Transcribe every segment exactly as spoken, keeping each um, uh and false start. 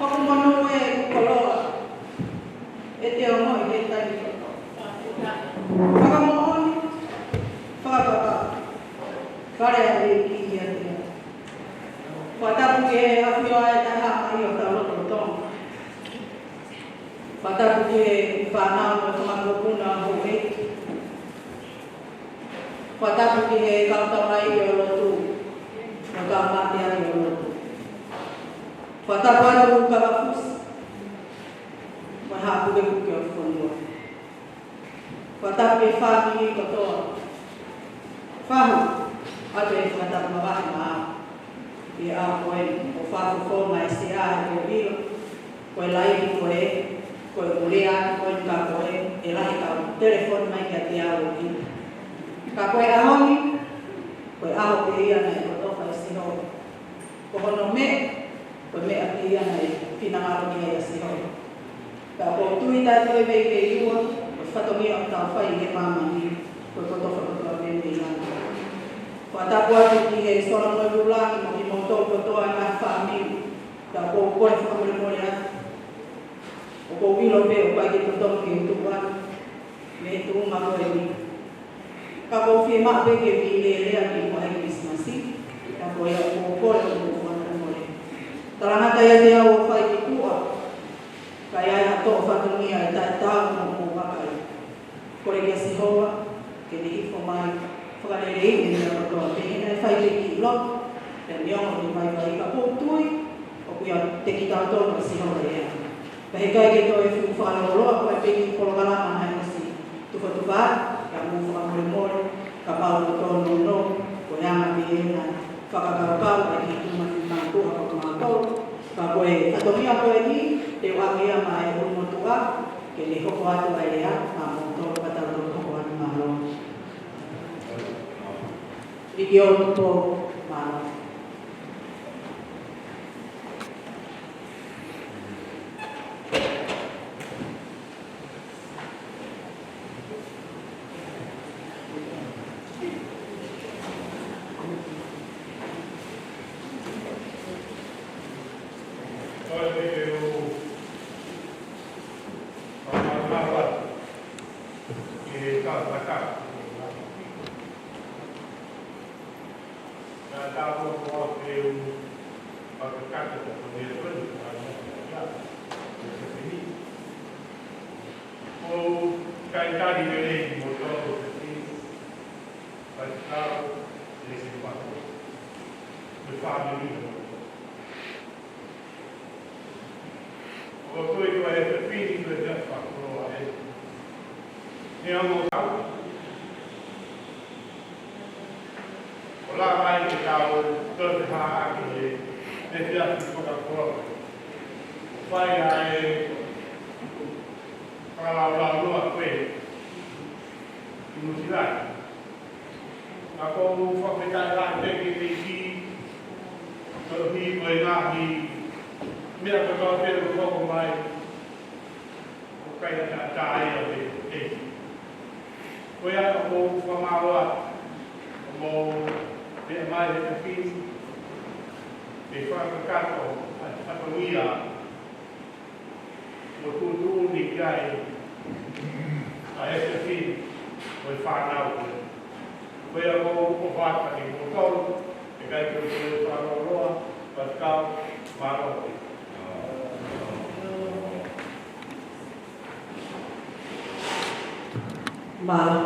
Hoku monū ē, koloa ʻe te ongoʻi he taimi kotoa. Fakamoʻoni, fakapapau, fale ʻa e ʻEiki ʻiate au. Fakatapu ki he ʻAfio ʻa e Taha Maʻu ʻo Tauloto Tonga. Fakatapu ki he fānau mo e fanga mokopuna ʻo e ʻEiki. Fakatapu ki he kau taulaʻeiki ʻo e lotu, mo e kau mateaki ʻo e lotu. Fakatapu atu ki he kau fusi mo e haʻa pukepuke ʻo e fonua. Fakatapu ki he fāmili kotoa. Fahu atu e fakatapu mavahe maʻau ʻi he ʻaho ko eni, ʻo fakafofonga e sea he ko e ʻilo, ko e laini ko ē, ko e pule atu ko eni ka ko e, ʻe lahi kau telefoni mai kiate au ʻo ʻilo. Ka ko e ʻaho ni, ko e ʻaho pē ia naʻe kotofa ʻe Sihova. Ko hono meʻa, ko e meʻa pē ia naʻe finangalo ki ai ʻa Sihova. Pea ʻoku ou tui taʻe toe veiveiua, ko e fatongia ʻoku tau fai ʻi he māmani, ko e kotofa kotoa pē mei lalo. Fakatapu atu ki he Solomona Lulaki mo kimoutolu kotoa ʻi he fāmili. Pea ʻoku ou kole fakamolemole atu. ʻOku ou ʻilo pē ʻoku ʻikai ke totonu ke u tuʻu atu mei he tuʻunga ko eni. Ka ʻoku ou fiemaʻu pē ke u lea lea ki muʻa he Kilisimasi, ka ko ia ʻoku ou kole ʻo mou fakamolemole. Talangata ʻiate au ʻo fai ki tuʻa, ka ʻi ai ha toʻo fatongia ʻe taʻetaau mo ʻoku ou vakai. Kole kia Sihova ke ne hifo mai, fakaleleiʻi e meʻa kotoa pē naʻe fai ki he kiʻi lotu, pea neongo ʻene vaivai ka ʻoku ou tui ʻoku ʻiate kitautolu ʻa Sihova ia. Pea heʻikai ke toe fuʻu fakalōloa, ko e pē kiʻi polokalama naʻe ʻosi tufatufa, ka mou fakamolemole, kapau ʻoku tōnounou, ko e anga pē ena fakakaukau ʻa e kiʻi tuna fiu mātuʻa ko kimautolu. Ka ko e fatongia ko eni, te u ʻave ia maʻa e ʻulumotuʻa, ke ne hoko atu ʻa e lea maʻamoutolu ka tau toki hoko atu, mālō. Video tupo, mālō. Ka tau ko ʻo pehē ʻoku fakakakato ko e meʻa ko eni, ko e meʻa ko eni. ʻOku ʻikai tali lelei mo tau ko e meʻa ko eni, ka tau lelei mo e fāmili. ʻOku ou tui ko e efiafi ni ko e efiafi fakakoloa ē. Neongo kau ʻo lava ai ke tau toe fehāʻaki he efiafi fakakoloa. ʻO fai ai e fakalaulaunoa ko ē ʻi Nuʻusila. Ka ʻoku ou fakafetaʻi lahi pē ki he ʻEiki, koeʻuhi ko e ngaahi meʻa kotoa pē ʻoku hoko mai, ʻoku ʻikai ke taʻetaau ia ʻe he ʻEiki. Ko ia ʻoku ou fakamālō atu, ʻoku mou meʻa mai he efiafi ni, ke fakakakato ʻa e fatongia ʻo tuʻutuʻuni ki ai ʻa e efiafi ni ʻo e fānau. Ko ia ʻoku ou ʻofa atu kiate kimoutolu, ʻikai ke u toe fakalōloa, faifekau, mālō. Mālō.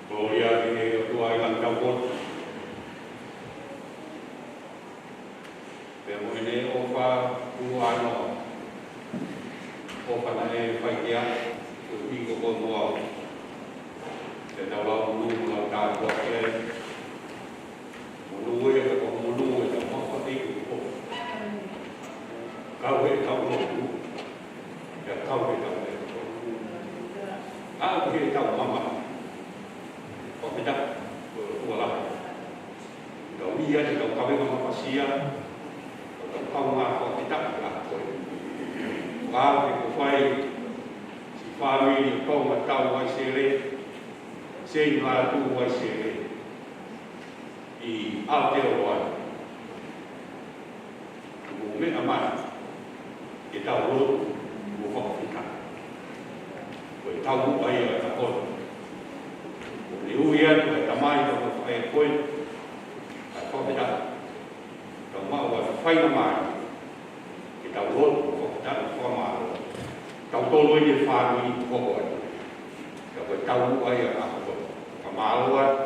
Ko ia ke ke ʻOtua ʻi langi kau poto. Pea mo ʻene ʻofa ʻuluʻanoa, ʻofa naʻe fai kiate koe, koeʻuhi ko koe mo au. Pea tau lau monū, lau tāpuaki. Monū ē, ka ko e monū ē, ka ko e Ia te tau kavenga mafasia, tau kaungā fakafetaʻi ʻa koe. Ka ke ko fai, siʻi fāmili ʻo Tonga Tau Vaisele, Seini Lātū Vaisele, ʻi Aotearoa. Kuo meʻa mai ke tau lotu mo fakafetaʻi. Ko e taumuʻa ia ʻo e ʻaho ni. Kuo ne ui atu ʻa e tamai mo e faʻē ko ē, ʻa e fakafetaʻi. Tau maʻu ʻa e faingamālie ke tau lotu mo fakafetaʻi mo fakamālō. Tau tolo i e fāmili ko ē. Ka ko e taumuʻa ia ʻo e ʻaho ni. Fakamālō atu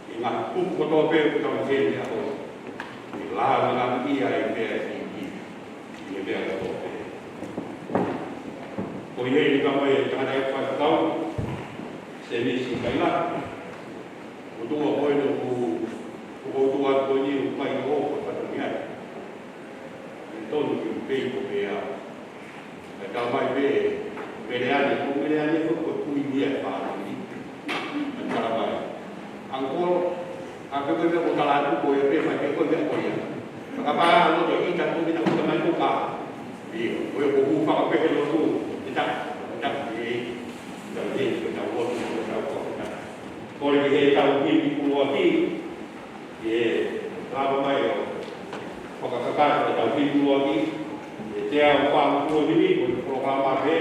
ʻi he ngaahi kupu kotoa pē ʻoku tau ʻi heni he ʻaho ni. ʻI he lāngilangiʻia ʻa e meʻa ʻi heni, ʻi he meʻa kotoa pē. Ko ia ʻi he tamai ʻa e tangataʻeiki faifekau, Senisi Kaila. ʻOtua ko eni ʻoku, ʻoku ʻotua ko eni ʻoku fai ʻo ko e fatongia. ʻE tonu ke u pei ko pea. Ka tau mai pē, Meleane, ko Meleane ko, ko e kui ia e fāmili. Ka tala mai. Uncle, a pe ko ia ko tala atu ko ia pē mai pē ko ia ko ia. Ka pā ʻo te ʻita ko ʻita ko mai ko ka. ʻIo, ko ia ko hūfanga pē he lotu. ʻIta, ʻita, ʻe. ʻIta, ʻe, ko tau lotu, ko tau ko ʻita. Ko le he tau ki, ki kulo ki. ʻE, lava mai ʻo fakakakato e tau ki kulo ki. ʻE te au fāmili, ko e polokalama pē.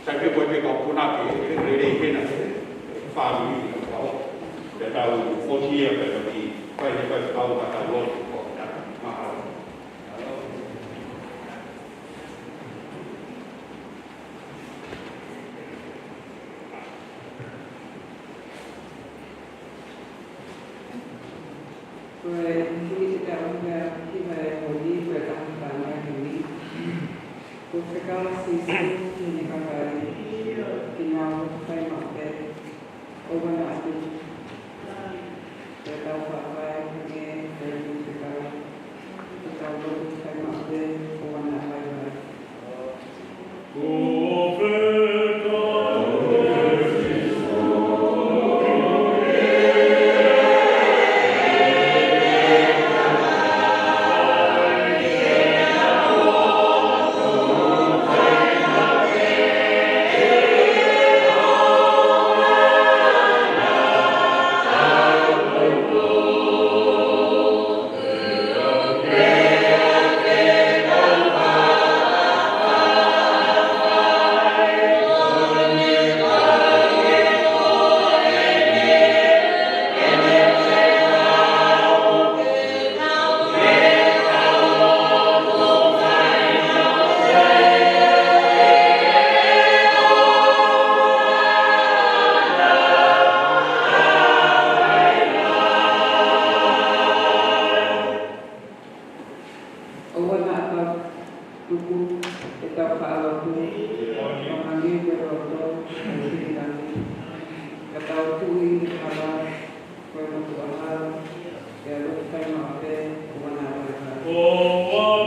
Sai pē ko e pē kau punake, ʻe lelei pē na e fāmili ʻa e kau. Te tau ʻosi ia pē ki, fai he fai kau ka tau lotu ko ʻita. Mahalo. Ko e kiʻi ʻuhinga, kiʻi ʻuhinga ʻo e holi, ko e ʻaho tānaki ni. Ko e fekau ʻa Sīsū ki heʻene kakai, ke nau lotu fai maʻu pē, ʻoua naʻa tuku. Ke tau faʻa fai, ke tau fekau, ke tau lotu fai maʻu pē, ʻoua naʻa vaivai. ʻOua naʻa tau tuku ʻetau faʻa lotu, ʻo hangē ko e loto ʻo Filipai. Ka tau tuʻu ʻi he hala, ko e motuʻa hala, ʻa e lotu fai maʻu pē, ʻoua naʻa vaivai.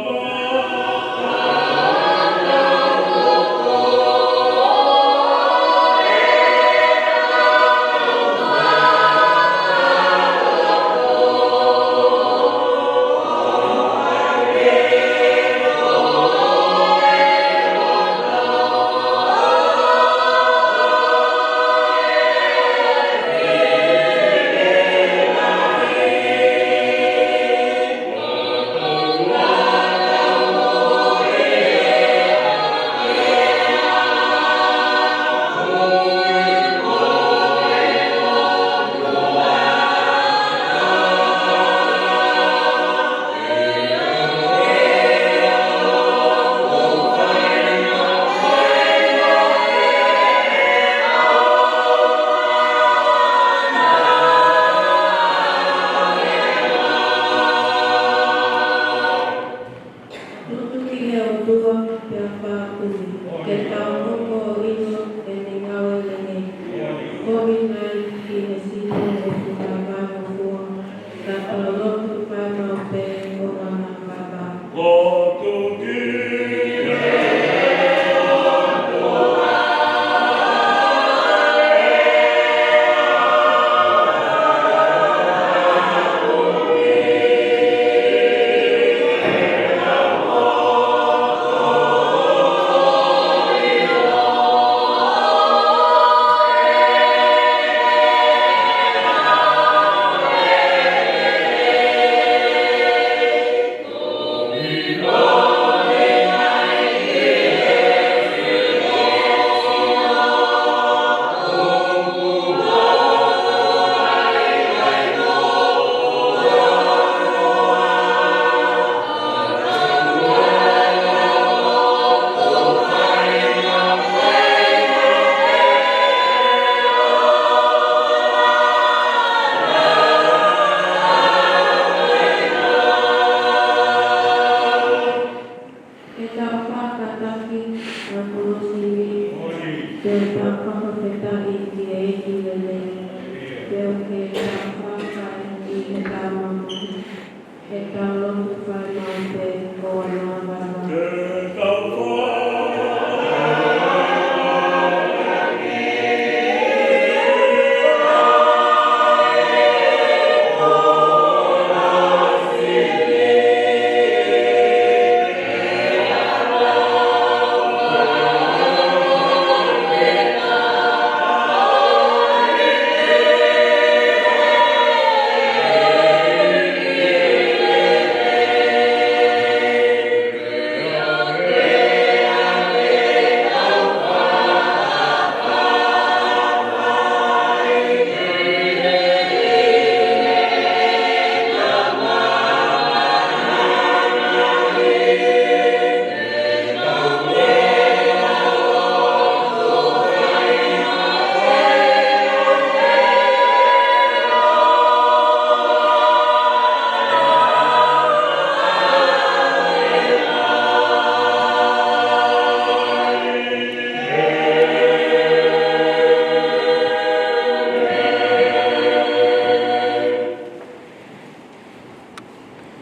Ke tau lotu fai maʻu pē ʻo ʻalu ʻo maʻu.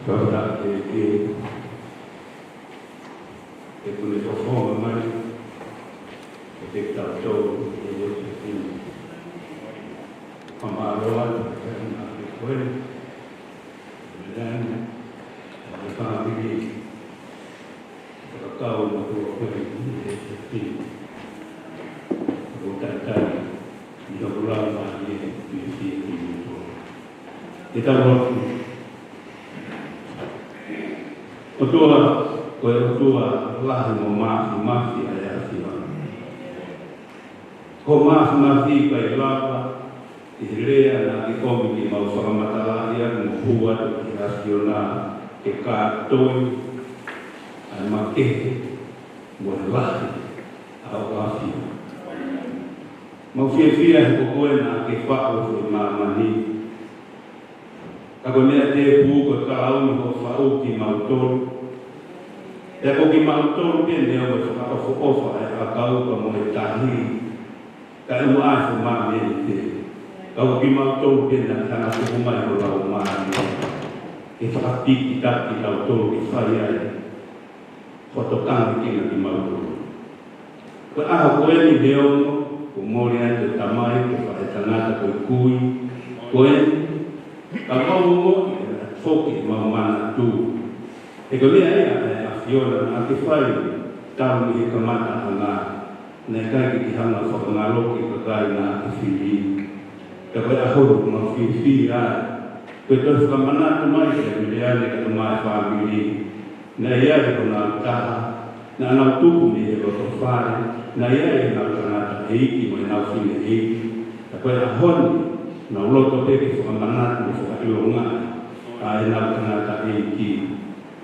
Fakafetaʻi ki he ʻEiki, ʻoku ne fofonga mai ʻiate kitautolu ʻi he efiafi ni. Fakamālō atu ki he ʻEiki koe, Melanie, mo e fāmili, fakakau mo e kau ʻi he efiafi ni. Ko e talitali ʻi hoku laumālie, fiefia kimoutolu. Ke tau lotu. ʻOtua, ko e ʻOtua lahi mo māfimafi ʻa e ʻAfiona. Ko e māfimafi ʻikai lava ʻi he lea naʻa ke ʻomi ke mau fakamatalaʻi ʻaki mo hū atu ki he ʻAfiona ke kātoi ʻa e makehe mo e lahi ʻa hoʻo ʻAfio. Mau fiefia he ko koe naʻa ke faʻu ʻa e māmani. Ka ko e meʻa tēpū ko e kalauni hoʻo faʻu kimautolu. Pea ko kimautolu pē ʻoku mau fakaʻofoʻofa ʻa e ʻakau pea mo e tahi. Ka ʻoku ʻi ai e fuʻu māmani pē. Ka ko kimautolu pē naʻa ke hanga ʻo tuku mai ho Laumālie ke fakapikitaki kitautolu ke fai ai ho tokanga kiate kimautolu. Ko e ʻaho ko eni ʻe ono, kuo mole ai ko e tamai, ko e faʻē tangata, ko e kui, ko eni, ka mau ongoʻi ʻe foki ʻemau manatu. He ko e meʻa ia ʻa e ʻAfiona naʻa ke fai talu mei he kamataʻanga, naʻe ʻikai ke ke hanga ʻo fakangaloki e kakai naʻa ke fili. Ka ko e ʻaho ni ʻoku mau fiefia ai. Ko e toe fakamanatu mai kia Meleane kae ʻumaʻā e fāmili. Naʻe ʻi ai honau taha, naʻa nau tupu mei he loto fale, naʻe ʻi ai ʻenau tangataʻeiki mo ʻenau fineʻeiki. Ka ko e ʻaho ni, nau loto pē ke fakamanatu mo fakaʻilongaʻi ʻa ʻenau tangataʻeiki.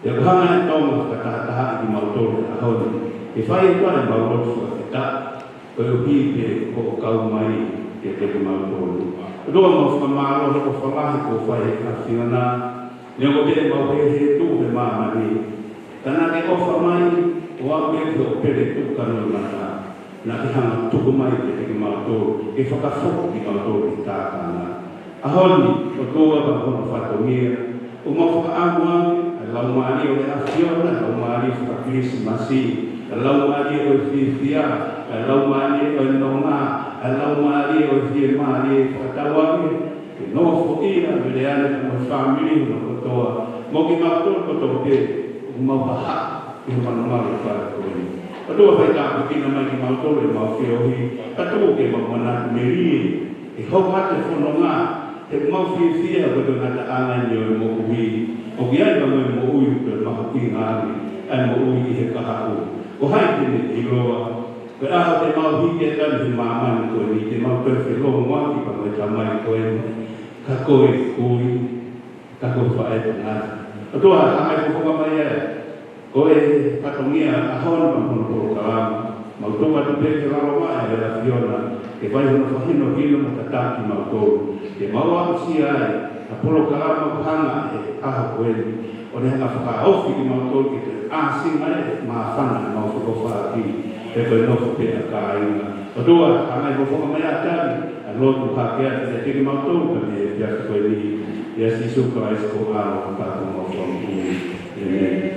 Pea ʻoku hanga ʻe Tonga ʻo fakatahatahaʻi kimautolu he ʻaho ni. Ke fai ʻe koe ʻemau lotu fakafetaʻi, koeʻuhi pē ko hoʻo kau mai kiate kimautolu. ʻOtua, mau fakamālō he ʻofa lahi kuo fai ʻe he ʻAfiona. Neongo pē ʻemau hēhē tuʻu he māmani, ka naʻa ke ʻofa mai ʻo aʻu pē ki hoʻo pele tuʻu kanoimata. Naʻa ke hanga ʻo tuku mai kiate kimautolu, ke fakafoki kimautolu ki he tākanga. ʻAho ni, ʻOtua, pea mo hono fatongia, ʻoku mau fakaʻamu ange ʻa e laumālie ʻo e ʻAfiona, ʻa e laumālie faka-Kilisimasi, ʻa e laumālie ʻo e fiefia, ʻa e laumālie ʻo e nonga, ʻa e laumālie ʻo e fiemālie fakatauange, ke nofoʻia ʻa Meleane mo e fāmili hono kotoa, mo kimautolu kotoa pē ʻoku mau hahaʻi ki he malumalu ʻo e fale ko eni. ʻOtua, fai tāpuekina mai kimautolu ʻi heʻemau feohi, ka tuku ke mau manatu melie, ʻe hoko atu e fononga, he ʻoku mau fiefia ko e toʻonga taʻanga eni ʻo e moʻui, ʻoku ʻi ai pē mo e moʻui ʻoku toe mahuʻinga ange, ʻa e moʻui ʻi he kahaʻu. Ko hai te ne ʻiloa, ko e ʻaho te mau hiki ai ʻi he māmani ko eni, te mau toe felōngoaki pea mo e tamai ko eni, ka ko e kui, ka ko e faʻē tangata. ʻOtua, hanga ʻo fofonga mai ʻa e, ko e fatongia ʻo e ʻaho ni pea mo hono polokalama. Mau tuku atu pē ki he lalo vaʻe ʻo e ʻAfiona, ke fai hono fakahinohino mo tataki kimautolu. Ke mau aʻusia ai ʻa e polokalama ʻoku hanga ʻe he ʻaho ko eni ʻo ne hanga ʻo fakahaofi kimautolu ke toe ʻāsili mai e māfana ʻemau feʻofaʻaki. He ko e nofo pē ʻa kāinga. ʻOtua, hanga ʻi ho fofonga mai ʻa tali, ʻa lotu hake ʻa te teke mautolu ka me pia ko e ni, ʻia Sīsū Kalaisi ko ʻAlo, ka ko mau fong. ʻĒmeni.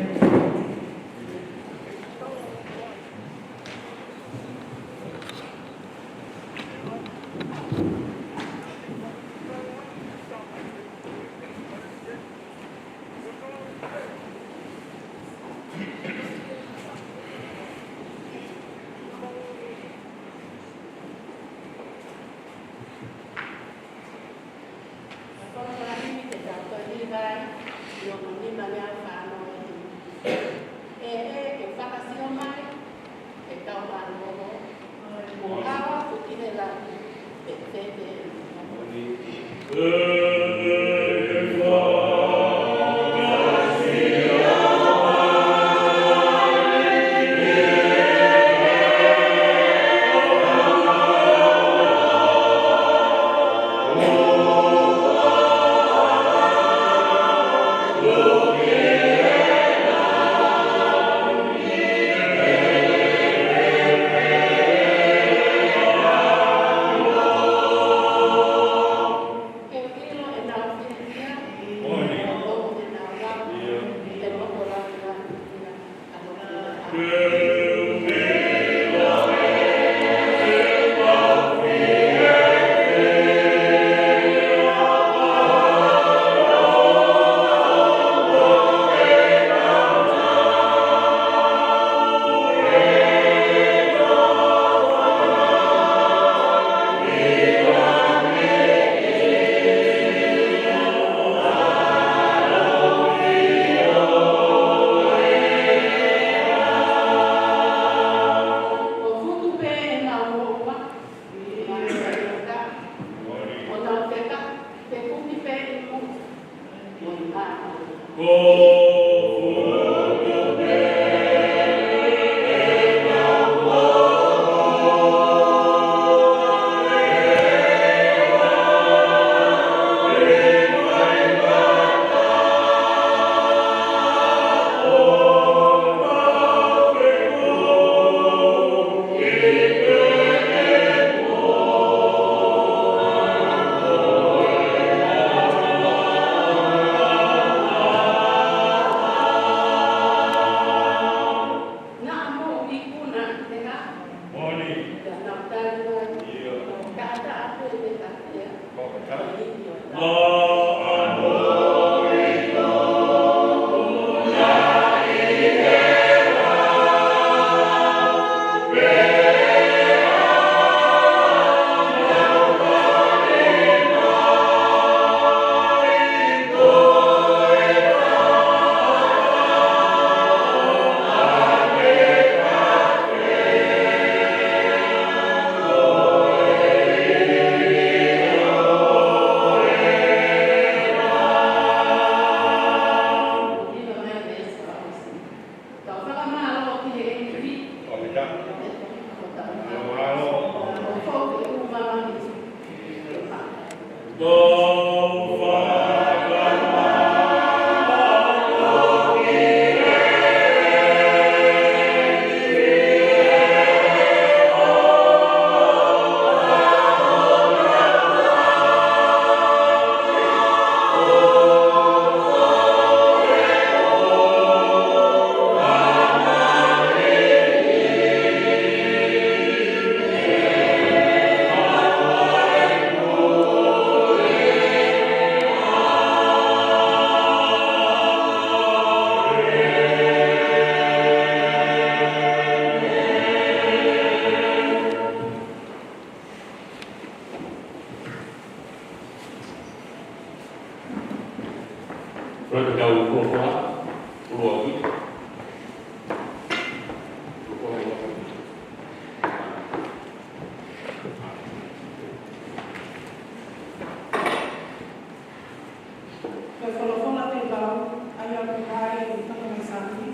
Ko e folofola te kau, ʻa ia ʻoku hā ʻi he tohi mai Saame,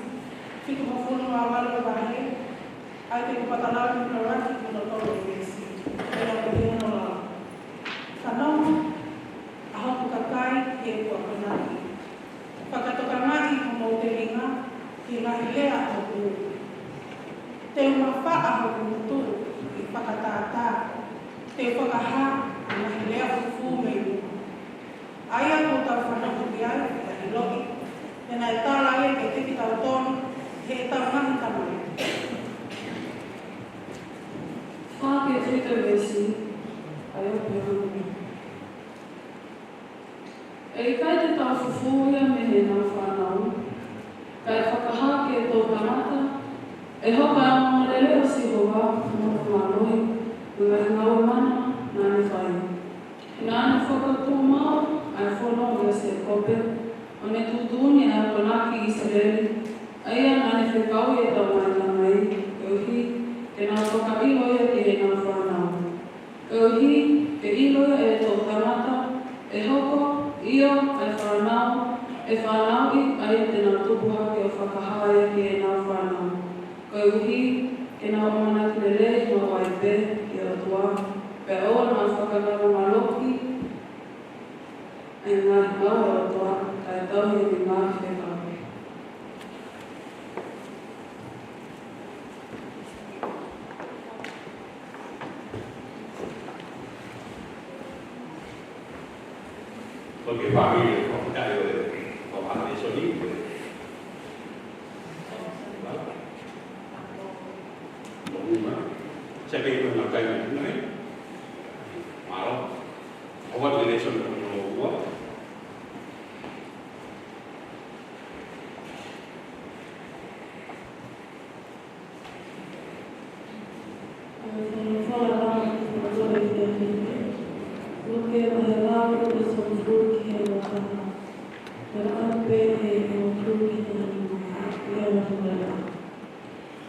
fitungofulu mā valu vahe, ʻa ia te u pata lau ki he ʻuluaki ki hono tolu ʻo e veesi, ʻa ia ʻoku pehē hono lau. Fanongo, ʻa hoku kakai, ki heʻeku akonaki. Fakatokangaʻi homou telinga, ki he ngaahi lea ʻa hoku ui. Te u mafaʻa hoku ngutu ʻi he fakatātā. Te u fakahā ʻa e ngaahi lea fufū mei muʻa, ʻa ia kuo tau fanongo ki ai pea ʻiloʻi, pea naʻe tala ia kiate kitautolu ʻe heʻetau ngaahi tamai. Fā Peita, veesi ʻa ia pea ʻe ʻikai te tau fufū ia mei heʻenau fānau, kae fakahā ki he toʻutangata ʻe hoko ʻa e ongoongolelei ʻo Sihova mo hono mālohi, mo e ngaahi ngāue mana naʻa ne fai. He naʻa ne fokotuʻu maʻu ʻa e fono ʻia Sēkope, ʻo ne tuʻutuʻuni ʻa e akonaki ʻi ʻIsileli, ʻa ia naʻa ne fekau ʻi heʻetau ngaahi tamai, koeʻuhi ke nau fakaʻilo ia ki heʻenau fānau. Koeʻuhi ke ʻilo ia ʻe he toʻutangata ʻe hoko, ʻio, ʻa e fānau, ʻe fānauʻi, ʻa ia te nau tupu hake ʻo fakahā ia ki heʻenau fānau. Koeʻuhi ke nau ʻamanaki lelei maʻu ai pē ki he ʻOtua, pea ʻoua naʻa fakangalongaloki ʻa e ngaahi ngāue ʻa e ʻOtua, kae tauhi ʻene ngaahi fekau. Ko e fāmili, ko e taʻe o e, ko e fāmili soni, ko e. Ko uma. Sai pē ko e ngaahi kai mai, ngai. Mālō. ʻOua te leʻo soni ko e ua.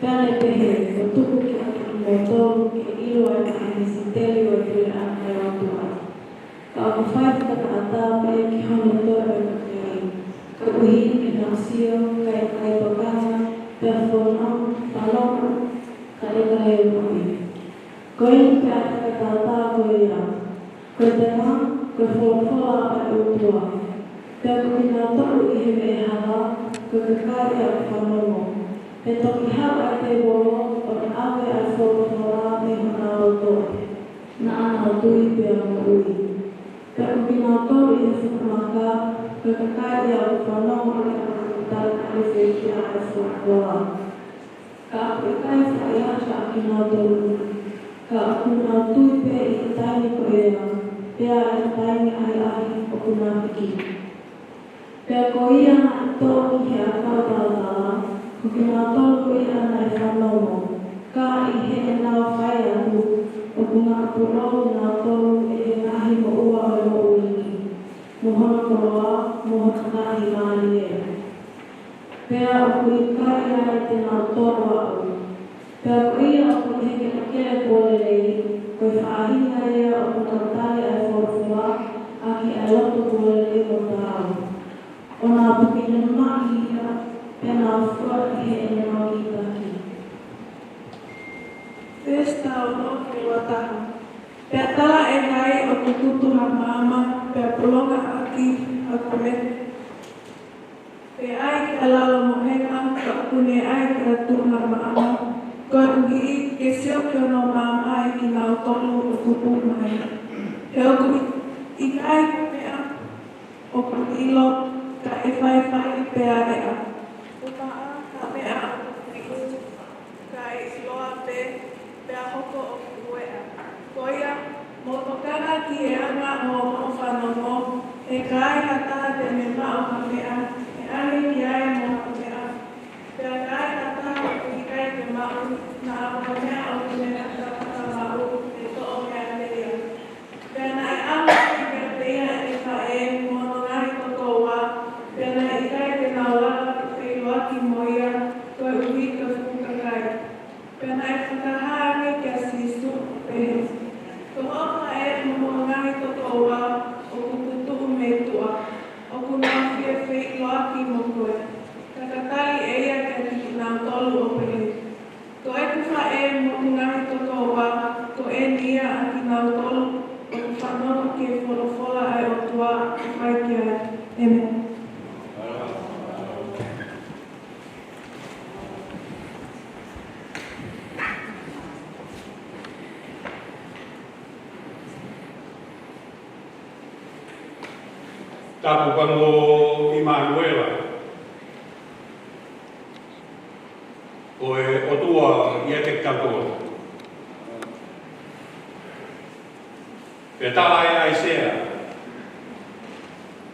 Pea ne pehē, ʻoku tuku kiate kimoutolu ke ʻilo ʻa e misiteli ʻo e puleʻanga ʻo e ʻOtua. Ka ʻoku fai fakataha pē ki hono toʻe ʻo e kakai, koeʻuhi ke nau sio, kae ʻikai tokanga, pea fanongo, fanongo, kae ʻikai unuhi. Ko ia pea ʻi he fakatātā ko ia. Ko e tama, ko e folofola ʻa e ʻOtua. Pea ko kinautolu ʻi he veʻehala, ko e kakai ia ʻoku fanongo. Pea toki haʻu ʻa e tēvolo, ʻo ne ʻave ʻa e folofola mei honau loto. Naʻa nau tui pea moʻui. Pea ko kinautolu ʻi he fuʻu maka, ko e kakai ia ʻoku fanongo ʻi he ʻaho ʻoku tali ʻe he fefine ʻa e folofola. Ka ʻoku ʻikai fai ʻaho ʻa kinautolu, ka ʻoku nau tui pē ʻi he taimi ko ia, pea ʻi he taimi ʻahiʻahi ʻoku nau hiki. Pea ko ia naʻe tō ki he ʻakau talatala, ko kinautolu ia naʻe fanongo, ka ʻi heʻenau fai atu, ʻoku ngaʻapulou kinautolu ʻe he ngaahi moʻua ʻo e moʻui ni, mo hono koloa, mo hono ngaahi mālie. Pea ʻoku ʻikai ai te nau tō ʻo aʻu. Pea ko ia ʻoku ʻi he kelekele kuo lelei, ko e faʻahinga ia ʻoku nau tali ʻa e folofola ʻaki ʻa e loto kuo lelei mo taau. ʻO nau pukenemaʻi ia, pea nau fua ʻi heʻenau kītaki. Veesi taha ono ki he ua taha. Pea tala ʻe hai ʻoku tutu ha maama, pea pulonga ʻaki ʻa e kune. Pea ʻai ke lalo mo hema, ka ʻoku ne ʻai ke tuʻu ha maama, koeʻuhi ke sio ki hono maama ʻa kinautolu ʻoku tupu mai. He ʻoku ʻikai ha meʻa ʻoku ʻilo, ka ʻe faifai pea ʻe ʻā. ʻOku maʻa ha meʻa ʻoku fiu, ka ʻe ʻiloa pē, pea hoko ʻoku ueʻa. Ko ia, mou tokanga ki he anga ʻo hoʻomou fanongo, he ka ai ha taha te ne maʻu ha meʻa, ʻe ʻange ki ai mo ha meʻa. Pea ka ai ha taha ʻoku ʻikai ke maʻu, naʻa mo e meʻa ʻoku ne ʻatā ke maʻu, ʻe toʻo meiate ia. Pea naʻe ʻalu ʻo ʻeke kiate ia ʻene faʻē mo hono ngaahi tokoua, pea naʻe ʻikai te nau lava ke feʻiloaki mo ia, koeʻuhi ko e fuʻu kakai. Pea naʻe fakahā ange kia Sīsū, pehē, Ko hoʻo faʻē mo hono ngaahi tokoua ʻoku tutuʻu mei tuʻa, ʻoku nau fiefia Tapu pea mo ʻImanuela, ko e ʻOtua ʻiate kitautolu. Pea tala ʻe ʻAisea,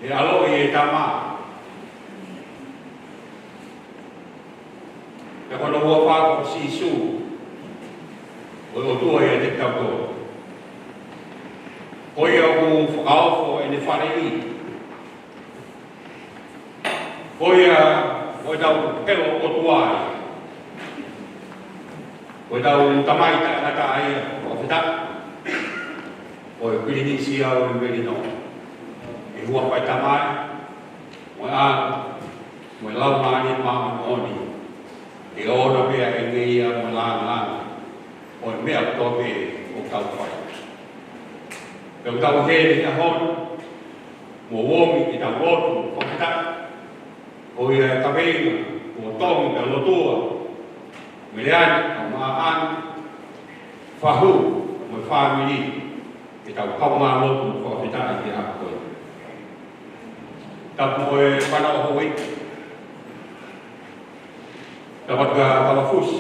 ʻe ʻaloʻi e tama, pea ko hono huafa ko Sīsū, ko e ʻOtua ʻiate kitautolu. Ko ia ʻoku fakaofo ʻene faleʻi, ko ia ko ʻetau helo ʻOtua ia, ko ʻetau Tamai taʻengata ia, fakafetaʻi. Ko e Pilinisi ia ʻo e Melino, ʻi he huafa ʻo e Tamai, mo e ʻAlo, mo e Laumālie Māʻoniʻoni, ke ʻoʻona pē ʻa e ngeia mo e lāngilangi ʻo e meʻa kotoa pē ʻoku tau fai. Pea ʻoku tau ʻi heni he ʻaho ni, mo omi ke tau lotu, fakafetaʻi. Ko ia e kaveinga, ko Tomi pea Lotua, Meleane, Maʻaʻani, Fahu, mo e fāmili, ke tau kaungā lotu, fakafetaʻi ki he ʻaho ko eni. Tapu mo e fānau ʻa houʻeiki. Tapu atu kia Kalafusi,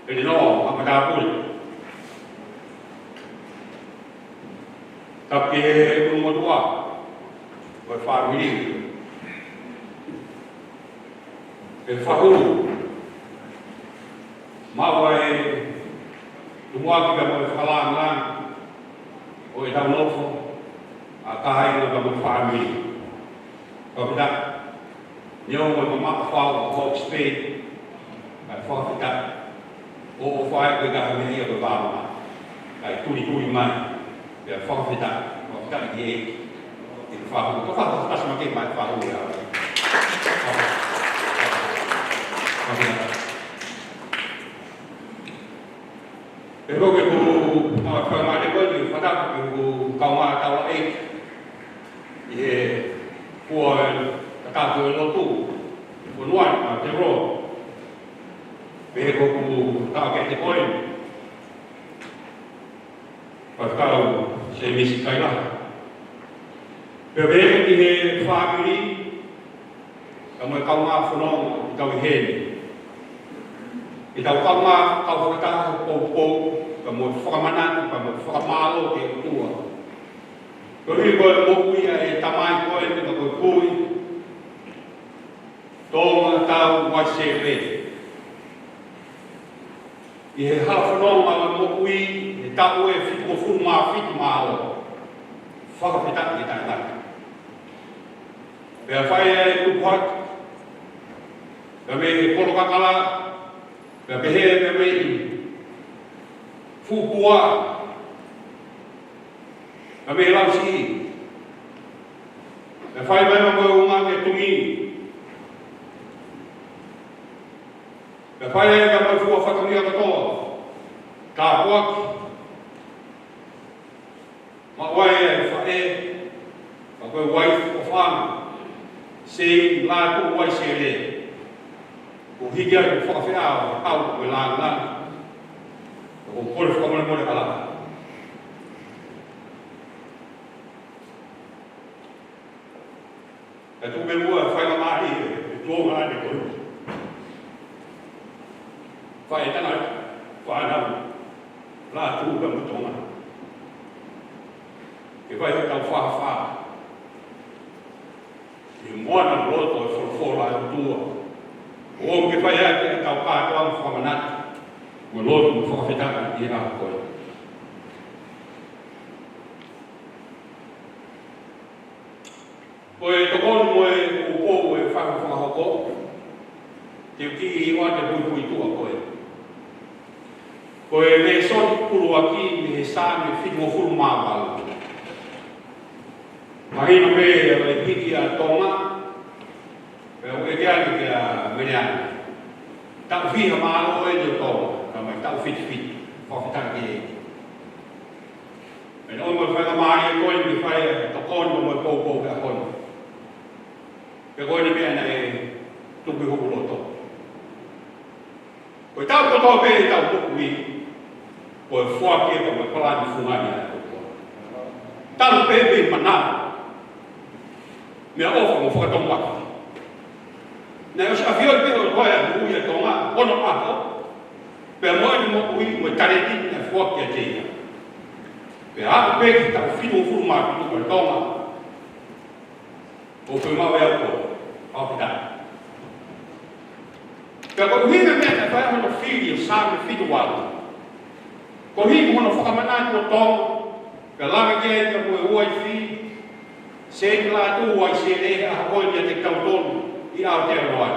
Pelino, Haʻa Matāpule. Tapu ki he ʻulumotuʻa ʻo e fāmili, ʻe Fahu, maʻu ʻa e tumuʻaki pea mo e fakalāngilangi ʻo ʻetau nofo ʻa kāinga pea mo e fāmili. Fakafetaʻi. Neongo e mamaʻo fau ʻa Hawke's Bay, kae fakafetaʻi. ʻOku ʻikai ke ʻi ai ha meʻa ia ko e vāmamaʻo, kae tulituli mai. Pea fakafetaʻi, fakafetaʻi ki he ʻEiki. Ki he Fahu, ka fakafetaʻi mai Fahu ia. Fakafetaʻi. Pea ko e ʻoku ou fakamālō ko eni, fakatapu ki he ʻoku kaungā taulaʻeiki ʻi he fua e kakato e lotu, fonua ni, Aotearoa. Pea ko e ʻoku tau ke te ko eni, Faifekau Sēmisi Kailaha. Pea pehē ki he fāmili, kae mo e kaungā fononga ʻoku tau ʻi heni. Ke tau kaungā kau fakataha he poupou, kae mo e fakamanatu, kae mo e fakamālō ki he ʻOtua. Koeʻuhi ko e moʻui ʻa e tamai ko eni pea ko e kui, Tongatau Uaisele. ʻI he hala fononga ʻo e moʻui, he taʻu ʻe fitungofulu mā fitu mā ono. Fakafetaʻi ki he taʻengata. Pea fai ʻa e tupu hake, pea mei he kolo kakala, pea pehē pea mei he fuʻu pua, pea mei he lausiʻi, pea fai mai mo e unga ke tumi, pea fai ai pea mo e fua fatongia kotoa, tāpuaki, maʻu ai e faʻē, pea ko e uaifi ʻofaʻanga, Seini Lātū Uaisele, kuo hiki ai ʻa e fakafeʻao ʻo e ʻau mo e lāngilangi. ʻOku ou kole fakamolemole ʻa e ʻalu. Kae tuku pē muʻa e faingamālie ʻe tuʻunga ʻa e ko e faʻētangata, fānau, Lātū pea mo Tonga, ke fai ʻetau fāfā ʻi he moana loto ʻo e folofola ʻa e ʻOtua. ʻO ke fai ʻaki ʻetau kātoanga fakamanatu mo e lotu mo e fakafetaʻi ʻi he ʻaho ko eni. Ko e tokoni mo e poupou ʻo e fanga fakahoko, te u kiʻi ʻoatu e puipuituʻa ko ē. Ko e lēsoni ʻuluaki mei he Saame fitungofulu mā valu. Mahino pē ʻa e hiki ʻa Tonga, pea u ʻeke ange kia Meleane. Taʻu fiha mālō eni ʻo Tonga, ka mai taʻu fitu fitu, fakafetaʻi ki he ʻEiki. Pea ʻoku ou faingamālie ko eni ke fai e tokoni mo e poupou he ʻaho ni. Pea ko eni meʻa naʻe tuku ʻi hoku loto. Ko e taʻu kotoa pē ʻetau moʻui, ko e foaki ia ko e palani fungani ʻa e ʻOtua. Talu pē mei he manava, meʻaʻofa mo fakatomala. Naʻe ʻosi ʻafioʻi pē ʻe he ʻOtua ʻa e moʻui ʻa Tonga, ʻi onoʻaho, pea mo ʻene moʻui mo e talēniti naʻe foaki kiate ia. Pea aʻu pē ki he taʻu fitungofulu mā fitu ko e Tonga, ʻoku fiemaʻu ʻe au ko au kita. Pea ko e ʻuhinga e meʻa naʻe fai ai hono fili ʻo e Saame fitu valu, koeʻuhi ko hono fakamanatu ʻo Tonga, pea lave ki ai pea mo e uaifi, Seini Lātū Uaisele, he ʻaho ko eni ʻiate kitautolu ʻi Aotearoa.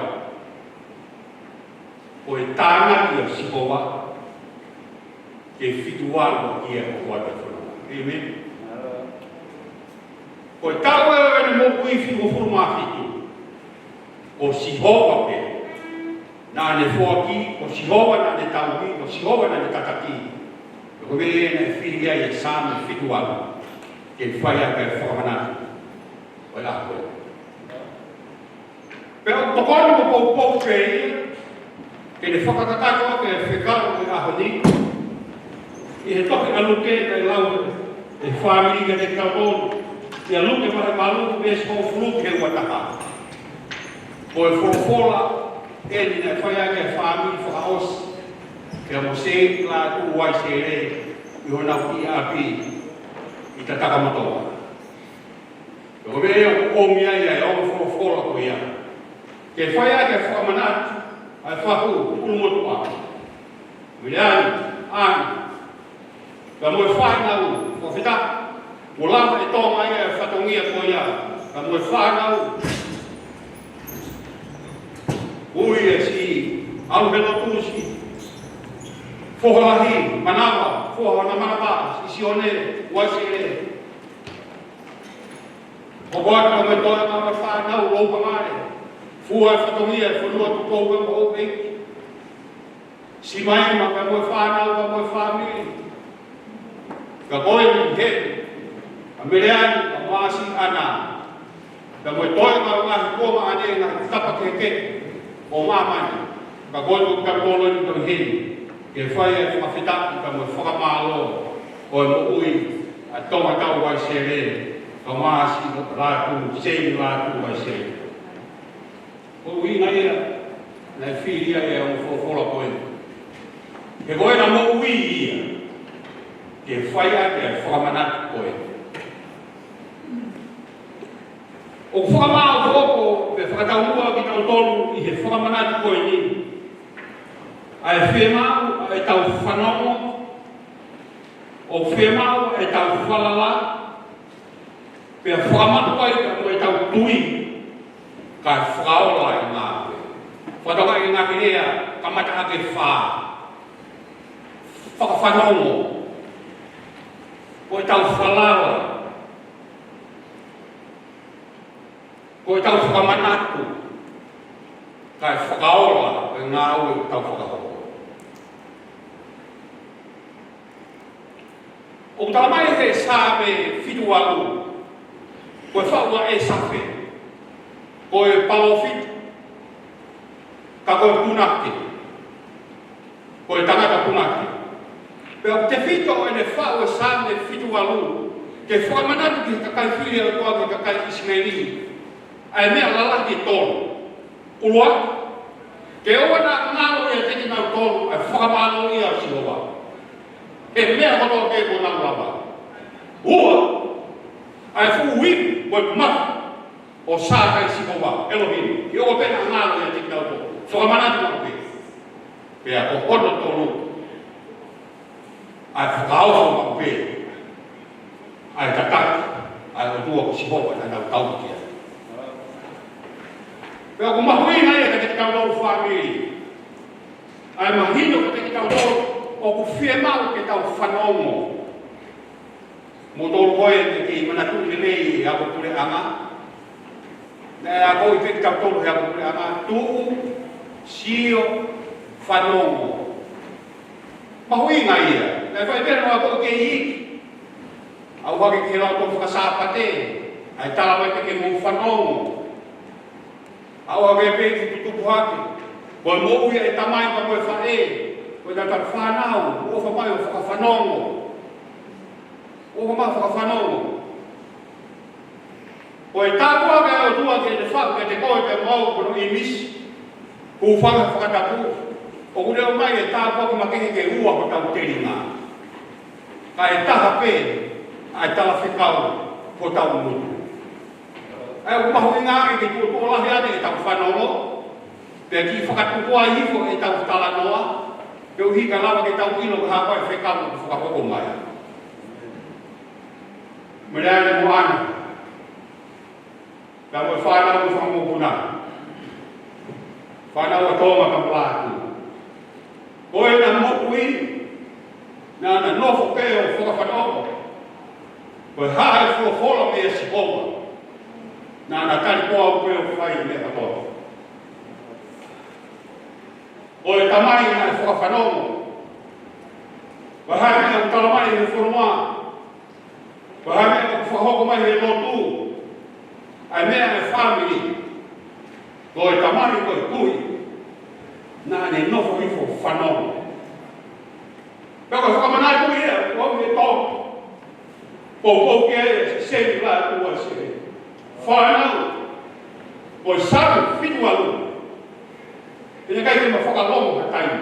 Ko e tānaki ʻo Sihova ke fitu valu ʻaki ia ʻoku ʻi ai e fonua. ʻĒmeni. Ko e taʻu ʻo ʻene moʻui fitungofulu mā fitu, ko Sihova pē naʻa ne foaki, ko Sihova naʻa ne tauhi, ko Sihova naʻa ne tataki. Ko e meʻa ia naʻe fili ai e Saame fitu valu, ke fai ʻaki e fakamanatu ʻo e ʻaho ko ē. Pea ʻoku tokoni mo poupou pē ia ke ne fakakakato ʻaki e fekau ʻo e ʻaho ni ʻi he tohi ʻa Luke naʻe lau ʻe he fāmili kiate kitautolu, ʻia Luke vahe valu, veesi hongofulu ki he uataha. Ko e folofola eni naʻe fai ʻaki e fāmili fakaʻosi, pea mo Seini Lātū Uaisele ʻi honau kiʻi ʻapi ʻi Tatakamotoa. Ko e meʻa ia ʻoku ʻomi ai ʻa e ongo folofola ko ia, ke fai ʻaki e fakamanatu ʻa e fahu ʻulumotuʻa, Viliami, ʻAna, pea mo e fānau, Fakafetaʻi, kuo lava ʻe Tonga ia e fatongia ko ia, pea mo e fānau, ui e si, ʻAlu he Lotu, si foha lahi, manava, foha ʻo Namanava, si Sione Uaisele. Ko Boata mo e toenga mo e fānau, Loupangale, fua e fatongia e fonua, Tupou mo ʻOueiki, Simaima pea mo e fānau pea mo e fāmili. Ka ko e niʻihi, ʻa Meleani, ʻa Maʻasi, ʻAna, pea mo e toenga ʻo e ngaahi kuonga ʻa e ngaahi tapa kehekehe ʻo māmani. Ka ko e niʻihi, ka ko e niʻihi, ke fai e fakafetaʻi pea mo e fakamālō ʻo e moʻui ʻa Tongatapu Uaisele, ka Maʻasi Lātū, Seini Lātū Uaisele. Ko e ʻuhinga ia naʻe fili ai e ongo folofola ko eni. He ko ʻena moʻui ia ke fai ʻaki e fakamanatu ko ē. ʻOku fakamaʻopoʻopo pea fakataumuʻa kitautolu ʻi he fakamanatu ko eni, ʻa e fiemaʻu ʻa ʻetau fanongo, ʻoku fiemaʻu ʻetau falala, pea fakamaʻu ai pea mo ʻetau tui, kae fakaola e ngāue. Fakatokangaʻi e ngaahi lea kamata ʻaki e fā: fakafanongo, ko ʻetau falala, ko ʻetau fakamanatu, kae fakaola e ngāue ʻoku tau fakahoko. ʻOku talamai ʻe he Saame fitu valu, ko e faʻu ʻa ʻĒsafe, ko e palōfita, ka ko e punake, ko e tangata punake. Pea ʻoku tefito ʻene faʻu e Saame fitu valu ke fakamanatu ki he kakai fili ʻa e ʻOtua, ki he kakai ʻIsileli, ʻa e meʻa lalahi ʻe tolu. ʻUluaki, ke ʻoua naʻa ngalo ʻiate kinautolu ʻa e fakamālōʻia ʻo Sihova he meʻa kotoa pē kuo nau lava. Ua, ʻa e fuʻu ivi mo e mafu ʻo Sātai Sihova, ʻElohimi, ke ʻoua pē naʻa ngalo ʻiate kinautolu. Fakamanatu maʻu pē. Pea ko hono tolu, ʻa e fakaofo maʻu pē ʻa e tataki ʻa e ʻOtua ko Sihova naʻa nau tauhi ki ai. Pea ʻoku mahuʻinga ia kiate kitautolu fāmili, ʻa e mahino kiate kitautolu ʻoku fiemaʻu ke tau fanongo. Mo tolu ko ē ke kei manatuʻi lelei e ako puleʻanga. Naʻe akoʻi pē kitautolu he ako puleʻanga, tuʻu, sio, fanongo. Mahuʻinga ia. Naʻe fai pē hono akoʻi kei iiki. ʻAʻu hake ki he Lautohi Faka-Sāpate, ʻa e talamai pē ke mou fanongo. ʻAʻu hake pē ki he tutupu hake. Ko e moʻui ʻa e tamai pea mo e faʻē, ko e tata fānau, ʻofa mai ʻo fakafanongo. ʻOfa mai ʻo fakafanongo. Ko e tāpuaki ʻa e ʻOtua ke ne faʻu kiate koe pea mo au ko hono ʻīmisi, hūfanga he fakatapu, ʻoku ne ʻomai e tāpuaki makehe ke ua hotau telinga, kae taha pē ʻa e talafekau hotau ngutu. ʻA ia ʻoku mahuʻinga ange ke tuʻotuʻo lahi ange ʻetau fanongo, pea kiʻi fakatukuai hifo ʻetau talanoa, koeʻuhi ka lava ke tau ʻilo ko e hā koā e fekau ʻoku fakahoko mai. Mele ane mo ana. Ka mo e fānau ʻo e fanga mokopuna. Fānau ʻa Tonga ka Molatu. Ko ʻena moʻui, naʻá na nofo pē ʻo fakafanongo. Ko e hā e folofola meia Sihova, naʻá na tali ko au pē ʻo fai e meʻa kotoa. Ko e tamai naʻe fakafanongo. Ko e hā e meʻa ʻoku tala mai he fonua, ko e hā e meʻa ʻoku fakahoko mai he lotu, ʻa e meʻa ʻa e fāmili, ko e tamai ko e kui, naʻá ne nofo hifo ʻo fanongo. Pea ko e fakamanatu ia, ʻoku ou ʻi he tō. Poupou ki ai e seli la ua se. Fānau, ko e Saame fitu valu. Pea ʻikai ke ma fakalongo ha taimi.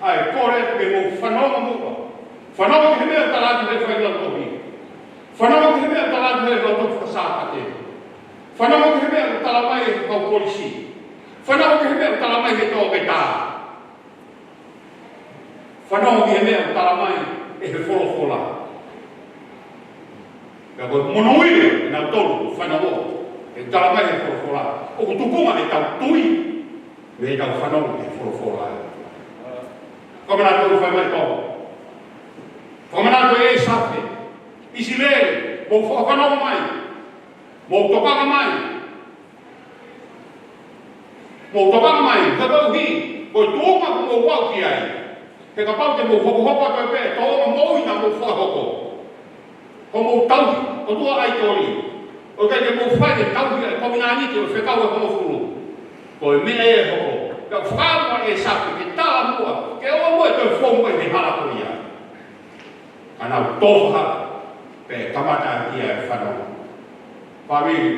ʻA ia kole ke mou fanongo muʻa. Fanongo ki he meʻa ʻoku tala atu he failautohi. Fanongo ki he meʻa ʻoku tala atu he lautohi faka-Sāpate. Fanongo ki he meʻa ʻoku tala mai ʻe he kau polisi. Fanongo ki he meʻa ʻoku tala mai ʻe he toketā. Fanongo ki he meʻa ʻoku tala mai ʻe he folofola. Pea ko e monūʻia ʻa kinautolu ʻoku fanongo ki he ʻoku tala mai ʻe he folofola. ʻOku tupunga ʻetau tui mei heʻetau fanongo ki he folofola. Fakamanatu ʻoku fai mai Tonga. Fakamanatu ʻe ʻĒsafe. ʻIsileli, mou fakafanongo mai. Mou tokanga mai. Mou tokanga mai, he koeʻuhi ko e tuʻunga ʻoku mou aʻu ki ai. He kapau te mou hokohoko atu pē, tōʻonga moʻui naʻa mou fakahoko. Ko hoʻomou tauhi ʻOtua ʻaitoli. ʻOku ʻikai ke mou fai e tauhi ʻa e kovinānite ʻo e fekau ʻe hongofulu. Ko e meʻa ia ʻe hoko. Ka fakaʻamu ʻa ʻĒsafe ke tala muʻa, ke ʻoua muʻa ʻe toe fou mai he hala ko ia. Ka nau tō fakahā, pea kamata ʻaki ia e fanongo. Fāmili,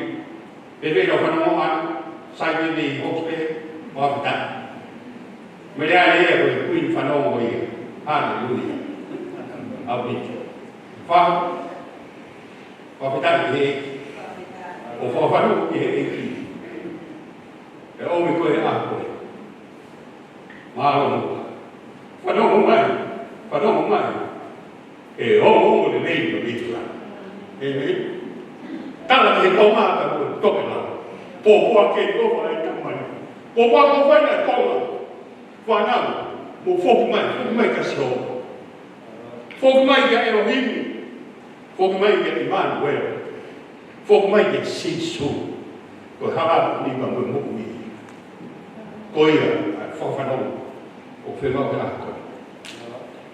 pea pea ʻi he fanongo ʻa, sai pē mei hoku pē, fakafetaʻi. Mele ane ia ko e kuini fanongo ia. Haleluia. ʻAupito. Fa, fakafetaʻi ki he ʻEiki. ʻO fakafanongo ki he ʻEiki. Pea ʻomi koe ʻa koe. Mālō. Fanongo mai, fanongo mai. ʻE ongoongo lelei ʻa e ʻEiki. ʻĒmeni. Tala ki he Tonga ka ko e toke la. Pōpoaki ʻofa ʻa e Tamai. Pōpoaki ʻofa ʻa e Tonga. Fānau, mou foki mai, foki mai kia Sihova. Foki mai kia ʻElohimi. Foki mai kia ʻImanuela. Foki mai kia Sīsū. Ko e hala ni ka mo e moʻui. Ko ia, ʻa e fakafanongo ʻoku fiemaʻu he ʻaho ko eni.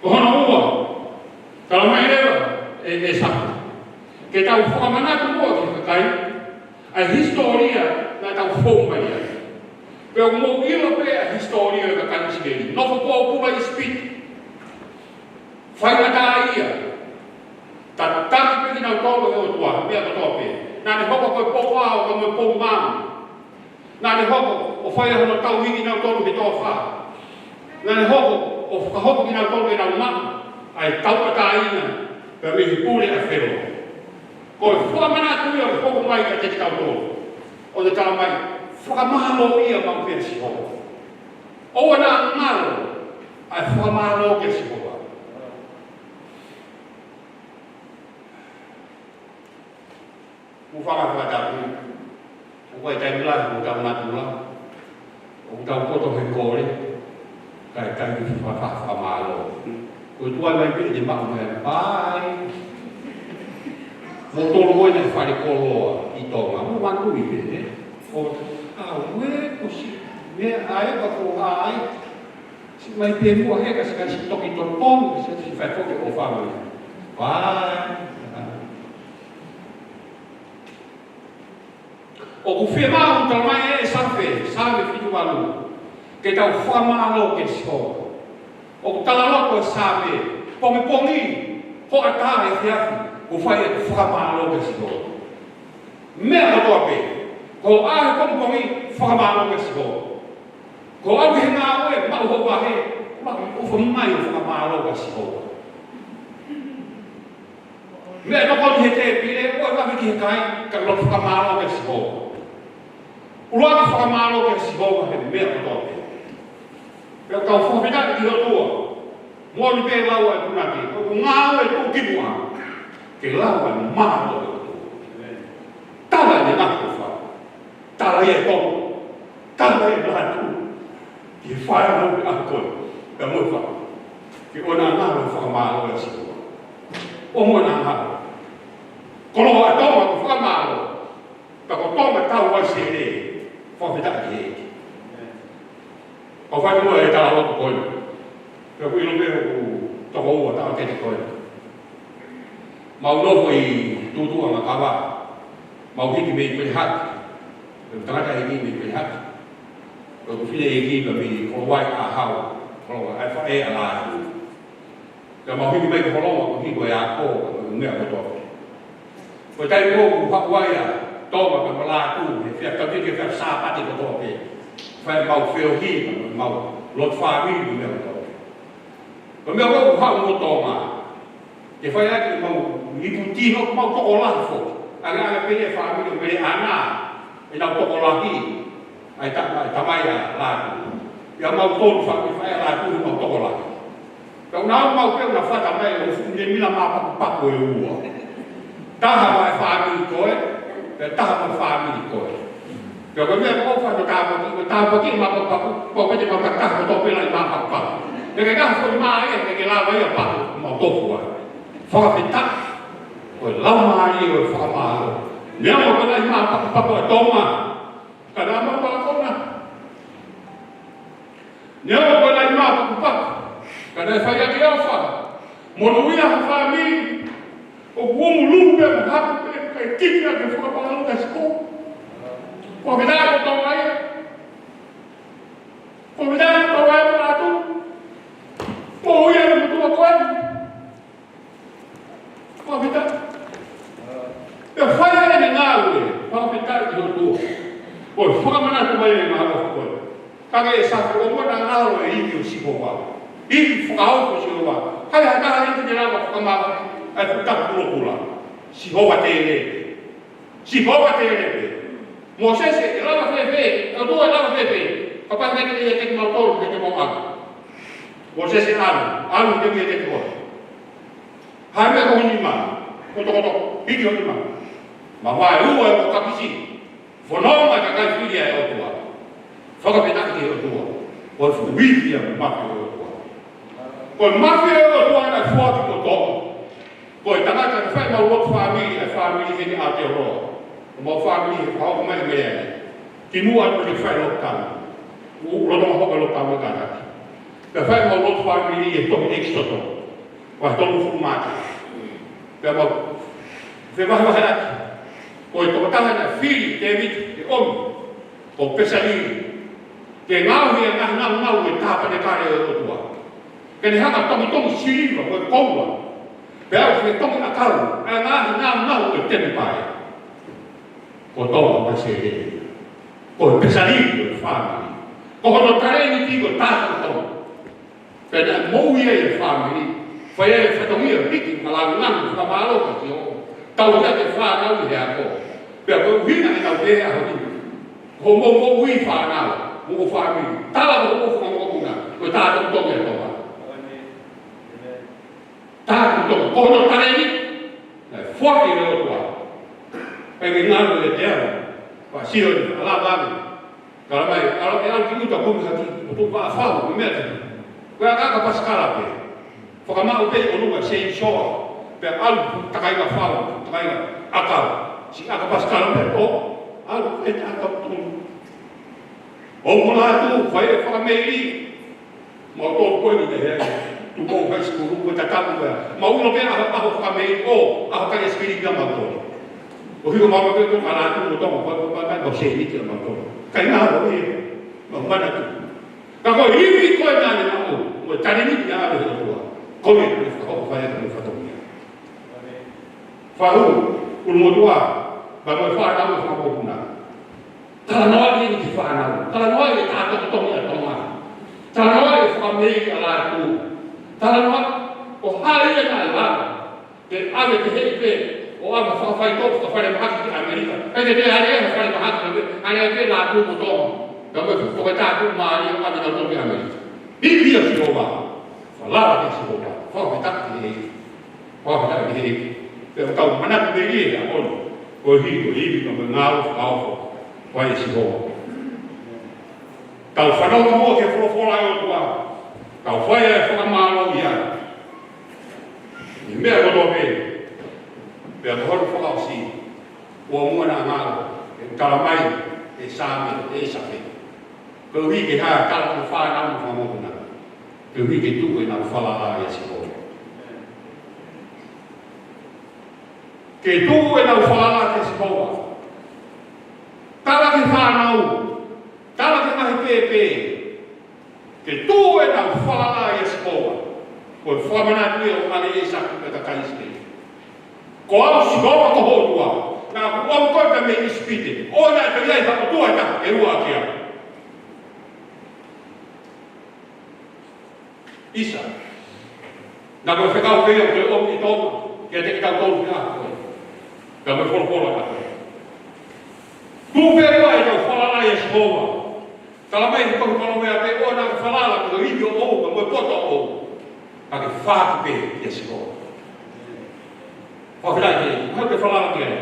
Ko hono ua, tala mai leva ʻe, ʻe ʻĒsafe. Ke tau fakamanatu muʻa ki he kakai ʻa e hisitōlia naʻa tau fou mai ai. Pea ʻoku mou ʻilo pē ʻa e hisitōlia ʻo e kakai ʻIsileli. Nofo pōpula ʻi ʻIsipite. Faingataʻaʻia. Tataki pē kinautolu ʻe he ʻOtua, meʻa kotoa pē. Naʻa ne hoko ko e pou ʻao, ko e pou maama. Naʻa ne hoko ʻo fai hono tauhi kinautolu he toafa. Naʻa ne hoko ʻo fakahoko kinautolu ke nau maʻu ʻa e tauʻatāina pea mei he pule ʻa Felo. Ko e fakamanatu ia ʻoku hoko mai kiate kitautolu. ʻOku ne tala mai, fakamālōʻia maʻu pē ʻa Sihova. ʻOua naʻa ngalo ʻa e fakamālō kia Sihova. Mou fakafanongo. ʻOku ʻi ai e taimi lahi ʻoku tau natula, ʻoku tau poto he kole, kae ʻikai ke faka-, fakamālō. Ko e tuai mai pē ʻe maʻu mai, bye. Mou tolu ko ena ʻi fale koloa ʻi Tonga. Mou manatuʻi pē, ē? ʻO, ʻa, ue, ko si, meʻa ʻa e ka ko ai. Siʻi mai pē muʻa he ka siʻi kai siʻi toki totonu, siʻi, siʻi fai foki ʻo fāmili. Bye. ʻOku fiemaʻu, tala mai ʻe ʻĒsafe, Saame fitu valu, ke tau fakamālō kia Sihova. ʻOku talaloto e Saame, pongipongi, hoʻatā, efiafi, ʻoku fai ʻeku fakamālō kia Sihova. Meʻa kotoa pē. Ko e ʻalu he pongipongi, fakamālō kia Sihova. Ko e ʻalu ki he ngāue, maʻu hoʻo vahe, ʻofa mai ʻo fakamālō kia Sihova. Meʻa tokoni he tēpile, ʻoua ʻe vave ki he kai, ka ʻuluaki fakamālō kia Sihova. ʻUluaki fakamālō kia Sihova he meʻa kotoa pē. Pea kau fakafetaʻi ki he ʻOtua. Moʻoni pē lau ʻa e punake, ko e ngāue tuʻukimuʻa ke lau ʻa e mālō ʻo e ʻOtua. Tala ʻene ngaahi ʻofa. Tala ʻene tonu. Tala ʻene lātū. Ke fai ʻa e ngāue ʻa e ʻOtua. Pea mo e fai. Ke ʻoua naʻa ngalo e fakamālō ʻa Sihova. ʻOua naʻa ngalo. Koloa ʻa Tonga ko e fakamālō. Pea ko Tonga tau ai sēnē, fakafetaʻi ki he ʻEiki. Kau fai muʻa e talaloto ko eni. Pea ʻoku ʻilo pē ʻoku toko ua taʻokete ko eni. Mau nofo ʻi Tutuʻanga Kava. Mau hiki mei Pelehaki. Pea tangata hiki mei Pelehaki. Pea ʻoku fineʻeiki pē mei Kolowai ʻa Hau. Kolowai ʻa e faʻē ʻa Lātū. Ka mau hiki mai ki Holonga ko e hiko e ako, ko e meʻa kotoa pē. Ko e taimi ko ē ʻoku haʻu ai ʻa Tonga pea mo Lātū, he fia kau ki he fia Sāpate kotoa pē. Fai mau feohi, mau lotu fāmili, meʻa kotoa pē. Ko e meʻa ko ē ʻoku haʻu mo Tonga. Ke fai ʻaki mau ipu tino, mau tokolahi foki. Ange ange pē e fāmili ʻo Mele ʻAna. ʻEnau tokolahi, ʻa e ta-, ʻa e tamai ʻa Lātū. ʻIo mau tolu fāmili, fai ʻa Lātū ʻi mau tokolahi. Pea ʻoku nau maʻu pē ʻo nau fata mai ʻo fuʻu mila mā pakupaku ʻe ua. Taha maʻa e fāmili ko ē, pea taha maʻa e fāmili ko ē. Pea ko e meʻa ko ē ʻoku fai ʻo tāpuaki, ʻo tāpuaki mā pakupaku, pau pē te mau ka taha kotoa pē laʻi mā pakupaku. Pea ke kaha foʻi mā ia, ke ke lava ia paku, mau tofu ai. Fakafetaʻi, ko e laumālie ʻo e fakamālō. Meʻa mo e laʻi mā pakupaku ʻa Tonga. Ka naʻa mau pākona. Neongo ko e laʻi mā pakupaku, ka naʻe fai ʻaki e ʻofa. Monūʻia ha fāmili, ʻoku ʻumu lupe mo haku pē, kae kiki ʻaki e fakamālō kia Sihova. Ko e fetaʻi ko Tonga ia. Ko e fetaʻi ko Tonga ia mo Lātū. Ko ia e motuʻa ko eni. Fakafetaʻi. Pea fai ʻene ngāue, fakafetaʻi ki he ʻOtua. Ko e fakamanatu mai e ngāue ko ē. Ka ke sa ko ʻoua naʻa ngalo e ivi ʻo Sihova. Ivi fakaofo ʻo Sihova. Hai ha taha ʻe te lava fakamālō, ʻa e futa kulokula. Sihova tēlē. Sihova tēlē pē. Mōsese, ʻe lava fēfē, ʻOtua ʻe lava fēfē. Kapau naʻe ʻiate kimautolu, ke te mau ʻalu. Mōsese ʻalu, ʻalu ke ʻiate kimoutolu. Hai meʻa ko hono nima, ko toko toko, hiki hono nima. Mavaeua ʻo kapisi, fononga e kakai fili ʻa e ʻOtua. Fakafetaʻi ki he ʻOtua, ko e fuʻu ivi ia mo e mafi ʻo e ʻOtua. Ko e mafi ʻo e ʻOtua naʻe foaki ko Tonga. Ko e tangata naʻe fai mau lotu fāmili, ʻa e fāmili heni ʻa Aotearoa. Ko mau fāmili he fakahoko mai mei ai. Kimuʻa atu ke fai lockdown. ʻOku lolotonga hoko e lockdown ʻi Kanata. Pea fai mau lotu fāmili he tohi ʻEkisoto. Vahe tolungofulu mā taha. Pea mau fevahevaheʻaki. Ko e tokotaha naʻe fili ʻe Tēvita ke ʻomi, ko Pesalili, ke ngaohi e ngaahi naunau ʻo e tāpanekale ʻo e ʻOtua. Ke ne hanga ʻo tongitongi siliva mo e koula. Pea ʻoua ke tongi ʻakau ʻa e ngaahi naunau ʻo e temipale. Ko Tonga ʻoku sēlē. Ko e Pesalili ʻo e fāmili. Ko hono talēniti ko e tāpuaki. Pea naʻe moʻui ai e fāmili, fai ai e fatongia hiki mo e lāngilangi, fakamālō kia Sihova. Tauhi ʻaki e fānau ʻi he ako. Pea ko e ʻuhinga ʻenau pehē ʻaho ni. Ko hoʻomou moʻui fānau, mo e fāmili. Tala mo hoʻomou fanga mokopuna, ko e tā tongitongi ʻa Tonga. Tā tongitongi, ko hono talēniti, naʻe foaki ʻe he ʻOtua. Pea ke ngalo ʻiate au, pea sio ʻi he lava ange. Kala mai, ʻalu, ʻe ʻalu ki ʻuta kumi haki, ʻo tuʻu pē ʻa fau, ʻo meʻa ki. Ko e ʻakaʻaka pasikala pē. Fakamaʻu pē ʻi ʻolunga, seisā. Pea ʻalu, takai ka fau, takai ka ʻakau. Siʻi ʻakaʻaka pasikala pē, ʻo, ʻalu, ʻe ta ʻakau tuʻu. ʻO mo Lātū, fai e fakameili. Mau tō ko eni te hea. Tupou High School, ko e tatapu pē. Mau ʻilo pē ʻaho, ʻaho fakameili, ʻo, ʻaho kai ʻaisikilimi ʻa mautolu. ʻO hiko mau pē ko Lātū mo Tonga, ko, ko, ko, ko, ko sēniti ʻa mautolu. Kai ngā ʻaho ia, mau manatu. Ka ko e ivi ko ē naʻa ne maʻu, mo e talēniti naʻe ʻave ʻe he ʻOtua. Ko ia, ko e fakahoko fai ʻaki e fatongia. Fahu, ʻulumotuʻa. Ka mo e fānau ʻo e fanga mokopuna. Talanoaʻi ʻeni ki he fānau. Talanoaʻi e tākototongi ʻa Tonga. Talanoaʻi e fakamei ʻa Lātū. Talanoaʻi ʻo hā ia naʻe lava ke ʻave ki heni pē ʻo ʻave fakafaitoʻo, fakafalemahaki ki ʻAmelika. ʻIkai ke toe ʻave ha falemahaki, ʻave, ʻave pē Lātū mo Tonga. Ka mo e fuʻu toketā tuʻumālie ʻo ʻave nautolu ki ʻAmelika. Hiki ia Sihova. Falala kia Sihova. Fakafetaʻi ki he ʻEiki. Fakafetaʻi ki he ʻEiki. Pea ʻoku tau manatu mei he ʻaho ni, koeʻuhi ko e ivi mo e ngāue fakaofo ʻa Sihova. Tau fanongo muʻa ki he folofola ʻa e ʻOtua. Tau fai ʻa e fakamālō ia. ʻI he meʻa kotoa pē, pea ko hono fakaʻosi, ʻoua muʻa naʻa ngalo, ʻe talamai ʻe Saame, ʻe Saame. Koeʻuhi ke hā? Tala ki he fānau mo e fanga mokopuna. Koeʻuhi ke tuʻu ʻenau falala ʻia Sihova. Ke tuʻu ʻenau falala kia Sihova. Tala ki he fānau. Tala ki he ngaahi pēpē. Ke tuʻu ʻenau falala ʻia Sihova. Ko e fakamanatu ia ʻo ʻAisake mo e kakai ʻIsileli. Ko au Sihova ko ho ʻOtua. Naʻa ku ʻomi koe mei ʻIsipite. ʻOua naʻa toe ʻi ai ha ʻotua ʻe taha ʻe ua ʻaki au. ʻIsa. Naʻa ko e fekau pē ia ʻoku ke ʻomi ʻe Tonga kiate kitautolu he ʻaho ko eni. Ka ko e folofola ʻa koe. Tuʻu pē ʻetau falala ʻia Sihova. Talamai ʻe he tohi Palōvepi, ʻoua naʻa ke falala ki he ivi ʻoʻou, ka mo e poto ʻoʻou. Ka ke foaki pē kia Sihova. Fakafetaʻi ki he ʻEiki, mahalo ʻoku ke falala ki ai.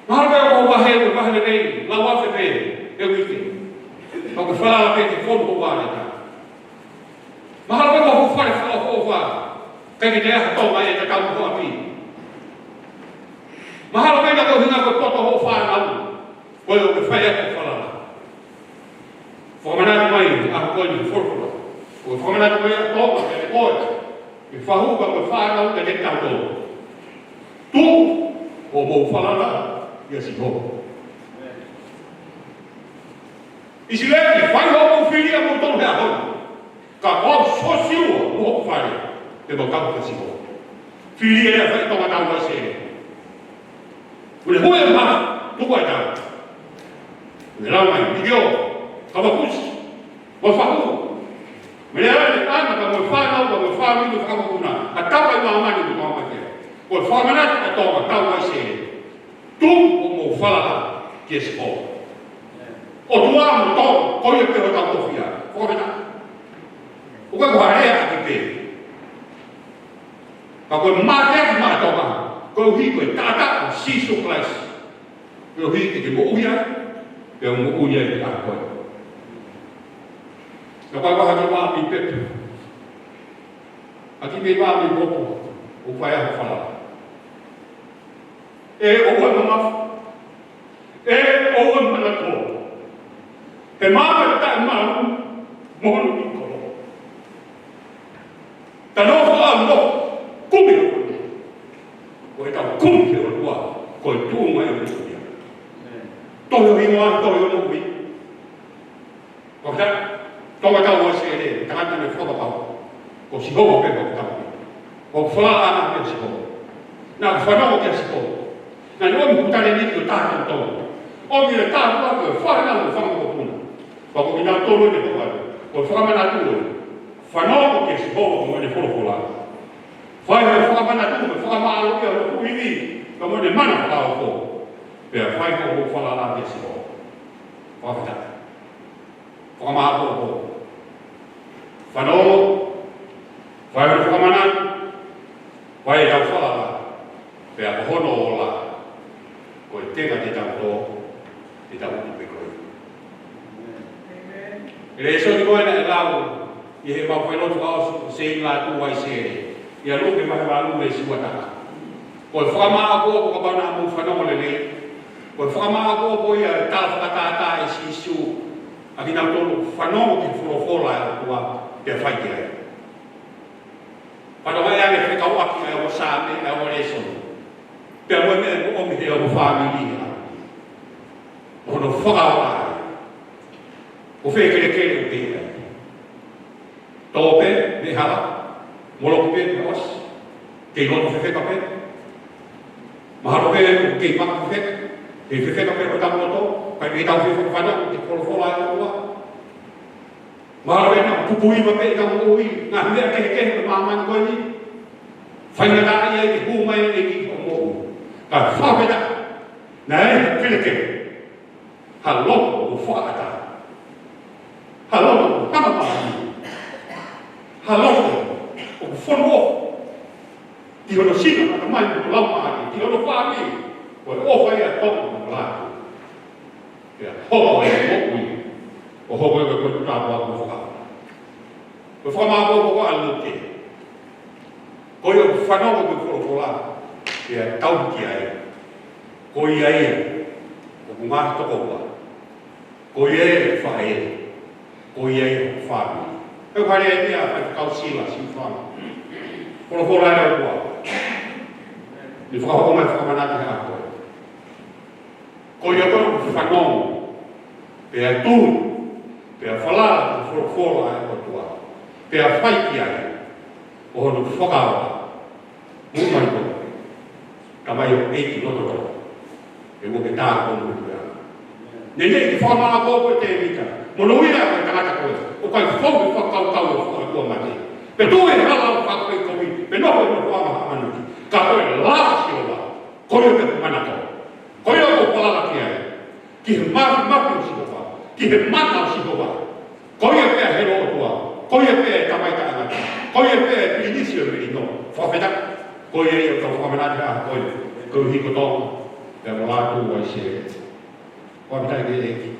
Mahalo pē ʻoku ke vahe, ke vahe lelei, lau afe pē he uike. Ka ʻoku ke falala pē ki he fonu hoʻo valeta. Mahalo pē ʻoku ke fale fakaʻofoʻofa, ʻikai ke toe ʻi ai ha Tonga ʻe tatau mo ho ʻapi. Mahalo pē naʻa ko e ʻuhinga ko e poto hoʻo fānau. Ko ia ʻoku ke fai ʻaki e falala. Fakamanatu mai ʻa e ʻaho ko eni folofola. ʻOku fakamanatu mai ʻa Tonga kiate koe. Ke fahu ka ko e fānau kiate kitautolu. Tuʻu ʻo mou falala ʻia Sihova. ʻIsileli, fai hoʻomou fili ʻamoutolu he ʻaho ni. Ka ko au Siosiua mo hoku fale, te mau kau kia Sihova. Fili e lea fai Tonga tau ʻAisake. Ule hue ma, tuku ai tau. Ule lau mai, Mikio, Kavakusi, mo Fahu. Mele ale ana ka mo e fānau, ka mo e fāmili, mo e fanga mokopuna. Ka tapa ʻi māmani mo Tonga mai ke. Ko e fakamanatu ʻa Tonga tau ʻAisake. Tuʻu ʻo mou falala kia Sihova. ʻOtua mo Tonga, ko ia pē hotau tofiʻa. Fakafetaʻi. ʻOku ʻikai ko ha lea ʻaki pē. Ka ko e mateaki maʻa Tonga, koeʻuhi ko e taʻataʻa ʻo Sīsū Kalaisi. Koeʻuhi ke ke moʻui ai, pea u moʻui ai pē ʻa koe. Ka ko e hā ke maʻa mi pepe. ʻAki mei maʻa mi popo, ʻo fai ʻa e falala. ʻE ʻoua ʻe mamafa. ʻE ʻoua ʻe manako. He maama ʻe taʻemalu mo hono ʻi kolo. Ta nofo ʻa nofo, kumi ʻa kumi. Ko e tau kumi he ʻOtua, ko e tuʻu mai ʻo e ʻOtua. Tohi ʻo hingoa, tohi ʻo moʻui. Ko e Tonga tau ʻAisake, tangata ne fakapapau. Ko Sihova pē ko e tau. Ko e falala ʻana kia Sihova. Naʻa ku fanongo kia Sihova. Naʻa ne ʻomi hoku talēniti ʻo tātou tau. ʻOmi e tāpuaki ʻo e fānau mo e fanga mokopuna. Pea ko kinautolu ʻeni ko e fakamanatu ʻo e. Fanongo kia Sihova mo ʻene folofola. Fai mo e fakamanatu mo e fakamālō ʻi hoku ivi. Ka mo ʻene mana fakaofo. Pea fai ko hoʻo falala kia Sihova. Fakafetaʻi. Fakamālō. Fanongo, fai hono fakamanatu, fai ʻetau falala, pea ko hono ola, ko e tenga te tau tō, te tau utu pē ko ia. ʻE lēsoni ko ē naʻe lau, ʻi he mau failotu fakaʻosi, ʻo Sēini Lātū ʻAisake, ʻia Luke vahe valu veesi ua taha. Ko e fakamāʻopoʻopo kapau naʻa mou fanongo lelei. Ko e fakamāʻopoʻopo ia ʻa e tala fakatātā ʻe Sīsū. ʻA kinautolu fanongo ki he folofola ʻa e ʻOtua, pea fai ki ai. Pea ʻoku ʻi ai e fekauʻaki ʻa e ongo Saame, ʻa e ongo lēsoni. Pea mo e meʻa ʻoku ʻomi he ongo fāmili ʻa. Hono fakaola ai. Ko fē kelekele ʻoku ke ʻi ai. Tō pē, mei hala, moloki pē, mei ʻosi, kei loto fefeka pē. Mahalo pē ʻoku kei maka fefeka, kei fefeka pē ʻetau loto, kae ʻikai ke tau fie fakafanongo ki he folofola ʻa e ʻOtua. Mahalo pē naʻa pupuiva pē ʻetau moʻui, ngaahi meʻa kehekehe ʻo e māmani ko eni. Faingataʻaʻia ke hū mai e ʻEiki ki hoʻo moʻui. Ka fakafetaʻi, naʻe ʻi ai ha kelekele, ha loto ʻoku fakaʻatā, ha loto ʻoku hangamālie, ha loto ʻoku fonu ʻo ki hono sino ʻatamai mo laumālie, ki hono fāmili, ko e ʻofa ia ʻa Tonga mo Lātū. Pea hoko e moʻui, ʻo hoko ia ko e tāpuaki ʻoku faka-, ko e fakamaʻopoʻopo ʻa Luke. Ko ia ʻoku fanongo ki he folofola, pea tauhi ki ai, ko ia ia ʻoku ngaahi tokoua, ko ia ia ʻoku faʻē, ko ia ia ʻoku fāmili. ʻE fale e ia ʻa e kau sila, sila fāmili. Folofola ʻa e ʻOtua. Ne fakahoko mai fakamanatu he ʻaho ko ē. Ko ia ko ē ʻoku fanongo, pea tui, pea falala ki he folofola ʻa e ʻOtua, pea fai ki ai, ʻo hono fakaola, muʻa mai ko, tamai ʻo e ʻEiki lotoloto, ʻe ua ke tā ko mo e tuea. Neʻineʻi ke fakamālō ko e Tēvita, monūʻia ko e tangata ko ē, ʻoku ʻikai fou he fakakaukau ʻo e fakaʻatamai. Pe tuʻu he hala ʻo e fakakovi, pe nofo he nofoʻanga ʻo e haʻa manuki. Ka ko e lao ʻa Sihova, ko ia pē ʻoku manako. Ko ia ʻoku falala ki ai. Ki he māfimafi ʻo Sihova. Ki he mana ʻo Sihova. Ko ia pē ʻa e ʻOtua. Ko ia pē ʻa e Tamai taʻengata. Ko ia pē ʻa e Pilinisi ʻo e melino. Fakafetaʻi. Ko ia ia ʻoku tau fakamanatu he ʻaho ko ē. Koeʻuhi ko Tonga pea mo Lātū Uaisele. Fakafetaʻi ki he ʻEiki.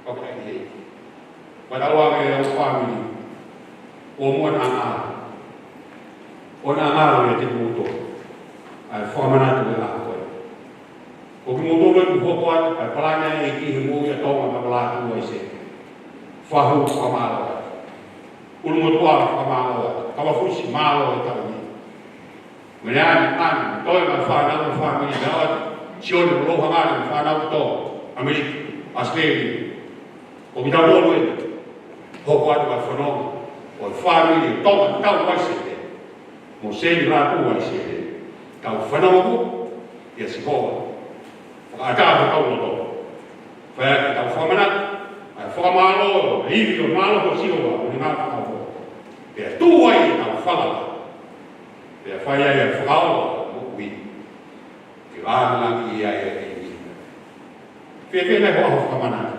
Fakafetaʻi ki he ʻEiki. Fakataua ki he ʻū fāmili ʻoku mou ʻalu. ʻOku ʻalu ʻiate kimoutolu ʻa e fakamanatu ʻo e ʻaho ko ē. Ko kimoutolu ʻoku hoko atu ʻa e palani ʻa e ʻEiki ki he moʻui ʻa Tonga mo Lātū Uaisele. Fahu fakamālō atu. ʻUlumotuʻa fakamālō atu. Kavafusi, mālō e taʻu ni. Meʻa ni, ʻa e toe ngaahi fānau mo e fāmili, meʻa atu Sione mo Louhangani mo e fānau kotoa ʻAmelika, ʻAositelēlia. Ko kitautolu ē, hoko atu ʻa e fononga ʻo e fāmili ʻo Tonga Tau Uaisele mo Seini Lātū Uaisele. Tau fanongo kia Sihova. Fakaʻatā hotau loto. Fai ʻaki ʻetau fakamanatu ʻa e fakamālō, ivi ʻo e mālohi ʻo Sihova ʻi he ngaahi fakaʻofoʻofa. Pea tuʻu ai ʻetau falala. Pea fai ai ʻa e fakaola ʻo e moʻui. Ke vānanga ki ai ʻa e ʻEiki. Fēfē nai hoʻo ʻaho fakamanatu?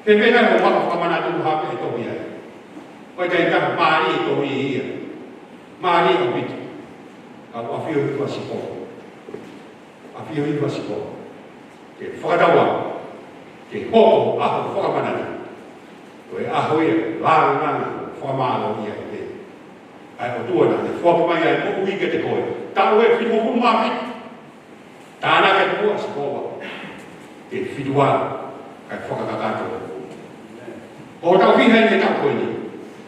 Fēfē nai hoʻo ʻaho fakamanatu, ha meʻa ʻe tohi ai? ʻOku ʻikai ke mālie e tohi ia. Mālie ʻaupito. Ka ʻoku ʻafio hifo ʻa Sihova. ʻAfio hifo ʻa Sihova ke fakatauange ke hoko ʻa e ʻaho fakamanatu ko e ʻaho ia ʻo e vānanga, fakamālō ia ʻi he ʻa e ʻOtua naʻa ne foaki mai ʻa e moʻui kiate koe. Taʻu ʻe fitungofulu mā fitu. Tānaki atu ʻa Sihova ke fitu ua kae fakakakato. Ko hotau fiha ʻi he taʻu ko eni,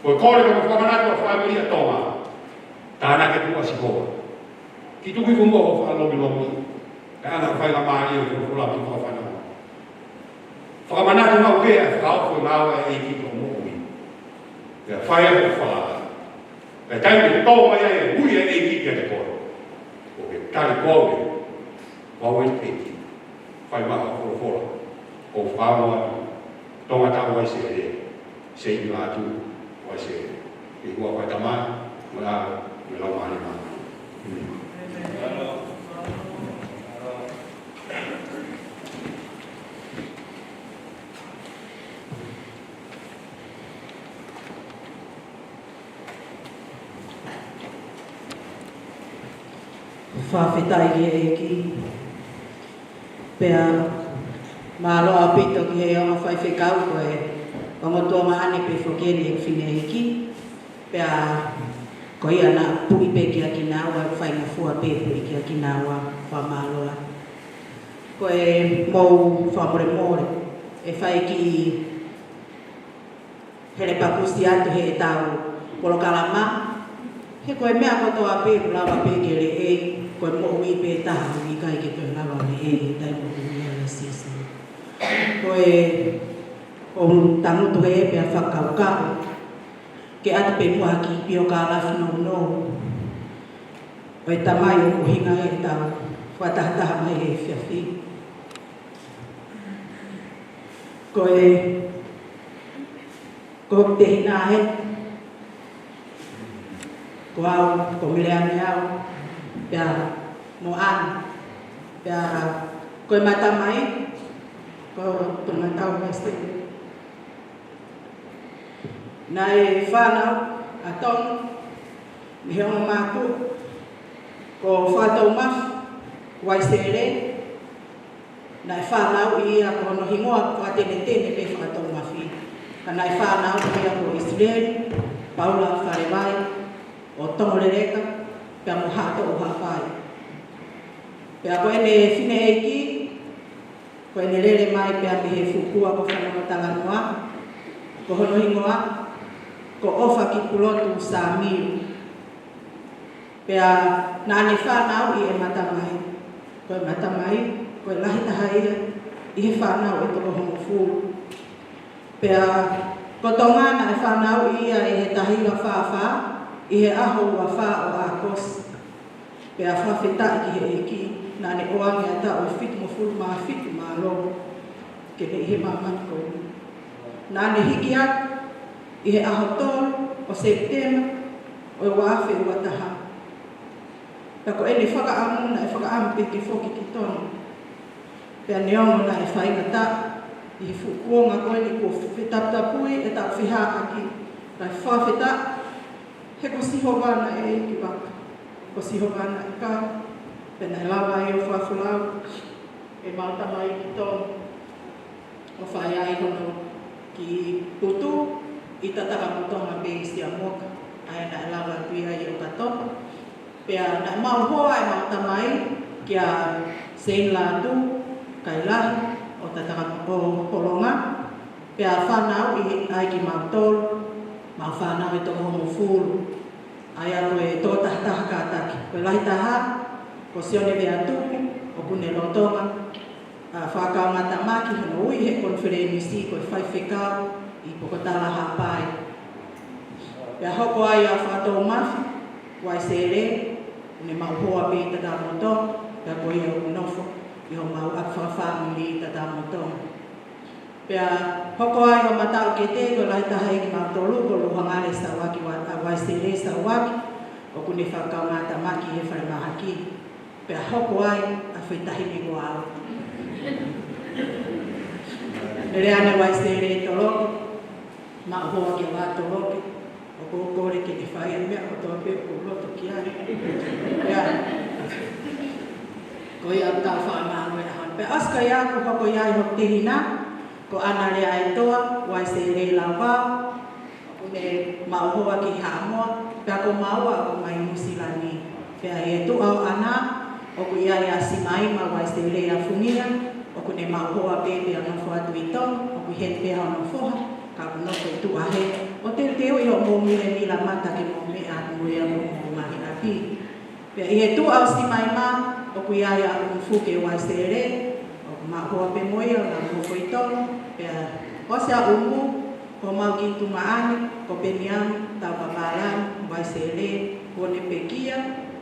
ko e kole mo e fakamanatu ʻa e fāmili ʻa Tonga. Tānaki atu ʻa Sihova. Kiʻi tuku hifo muʻa hoʻo fakalongolongo, kae ʻoua naʻa faingamālie ʻo folofola pe fakafanongo. Fakamanatu maʻu pē ʻa e fakaofo ʻo e ngāue ʻa e ʻEiki ki hoʻo moʻui. Pea fai ʻa e falala. Pea taimi ʻe tō mai ai e ui ʻa e ʻEiki kiate koe, ʻoku ke tali koe, ʻoku ʻi he ʻEiki. Fai mai hoʻo folofola, ʻoku ou fakaongo atu, Tonga Tau Uaisele, Seini Lātū Uaisele, ʻi he huafa ʻo e Tamai, mo e ʻAlo, mo e Laumālie Māʻoniʻoni. ʻĒmeni. Fakafetaʻi ki he ʻEiki. Pea mālō ʻaupito ki he ongo faifekau ko e ongo tuongaʻane pē foki eni ʻeku fineʻeiki. Pea ko ia naʻa puʻi pē kia kinaua, faingofua pē puʻi kia kinaua, fakamālō atu. Ko e mou fakamolemole, ʻe fai kiʻi hele pakusi atu heʻetau polokalama. He ko e meʻa kotoa pē ʻoku lava pē ke leʻei, ko e moʻui pē taha ʻoku ʻikai ke toe lava leʻei he taimi ʻoku ui ai ʻa Sīsū. Ko e, ʻoku ou tangutu hē pea fakakaukau ke ʻatu pē muʻa ha kiʻi piokalafi nounou ʻo e tamai ʻoku ʻuhinga ʻetau fakatahataha mai he efiafi. Ko e, ko e tehina he, ko au, ko Meleane au, pea mo Ana, pea ko ʻema tamai, ko Tongatau Weston. Naʻe fānau ʻa Tonu mei he ongo mātuʻa, ko Fakatoumafi Uaisele. Naʻe fānau ia, ko hono hingoa fakatēnetēne pē Fakatoumafi. Ka naʻe fānau ia ko ʻIsileli Paula Falevai, ʻo Tongoleleka, pea mo Haʻatoʻu Haʻapai. Pea ko ʻene fineʻeiki, ko ʻene lele mai pea mei he fuʻu kua ko Fanongo Talanoa, ko hono hingoa ko ʻOfakipulotu Samiu. Pea naʻa ne fānau ʻi ʻema tamai. Ko ʻema tamai, ko e lahi taha ia ʻi he fānau ʻe toko hongofulu. Pea ko Tonga naʻe fānau ia ʻi he taha hiva fā fā, ʻi he ʻaho ua fā ʻo ʻAokosi. Pea fakafetaʻi ki he ʻEiki, naʻa ne ʻoange ʻa e taʻu ʻe fitungofulu mā fitu mālō ke ne ʻi he māmani ko eni. Naʻa ne hiki atu ʻi he ʻaho tolu ʻo Sepitema ʻo e ua afe ua taha. Pea ko ʻene fakaʻamu naʻe fakaʻamu pē ke foki ki Tonga. Pea neongo naʻe faingataʻa ʻi he fuʻu kuonga ko eni kuo fetaputapui ʻetau feʻaveʻaki, naʻe fakafetaʻi he ko Sihova naʻe ʻi vaka, ko Sihova naʻe kau, pea naʻe lava ai ʻo fakafolau ʻemau tamai ki Tonga, ʻo fai ai hono kiʻi putu ʻi Tatakamotonga pē ʻi Siamoka, ʻa ia naʻe lava atu ia ʻi ʻOkatopa. Pea naʻa mau hoa ʻemau tamai kia Seini Lātū, Kailahi, ʻo Tatakamotonga, pea fānau ʻi ai kimautolu, mau fānau ʻe toko hongofulu. ʻA ia ko e toko taha taha kātaki. Ko e lahi taha, ko Sione Veatupu, ʻoku ne lolotonga ʻa, fakakaungātamaki hono ui he konifelenisi ko e faifekau ʻi Pokotala Haʻapai. Pea hoko ai ʻa Fakatoumafi Uaisele, ne mau hoa pē ʻi Tatakamotonga, pea ko ia ʻoku nofo ʻi homau ʻapi fakafāmili ʻi Tatakamotonga. Pea hoko ai ʻo mataʻu kete ko e lahi taha ʻi kimautolu ko Louhangale Sauaki Ua-, ʻa Uaisele Sauaki, ʻoku ne fakakaungātamaki he falemahaki. Pea hoko ai ʻa Fetahi Mekoao. Meleane Uaisele Toloke, mau hoa kia Vā Toloke, ʻoku ou kole ke ke fai ʻa e meʻa kotoa pē ʻoku ou loto ki ai. Pea, ko ia ʻoku tau fakamālō ai. Pea ʻosi ko ia kuo hoko ia ʻi hoku tehina, ko Ana Leaʻaetoa Uaisele Lauvao, ʻoku ne mau hoa ki Haʻamoa, pea ko maua ʻoku ʻomai Nuʻusila ni. Pea ʻi he tuʻa ʻo Ana, ʻoku ʻi ai ʻa Simaima Uaisele Afungia, ʻoku ne mau hoa pē pea nofo atu ʻi Tonga, ʻoku ʻi heni pē hono foha, ka ʻoku nofo ʻi tuʻa hē, ʻo teuteuʻi hoʻomou milemila mata ke mou meʻa atu mo ia mo hoʻomou ngaahi ʻapi. Pea ʻi he tuʻa ʻo Simaima, ʻoku ʻi ai ʻa ʻUmufuke Uaisele, ʻoku mau hoa pē mo ia, ʻo nau nofo ʻi Tonga, pea ʻosi ʻa ʻUmu, ko homau kiʻi tuongaʻane, ko Peniami Taupapālangi Uaisele, kuo ne pekia,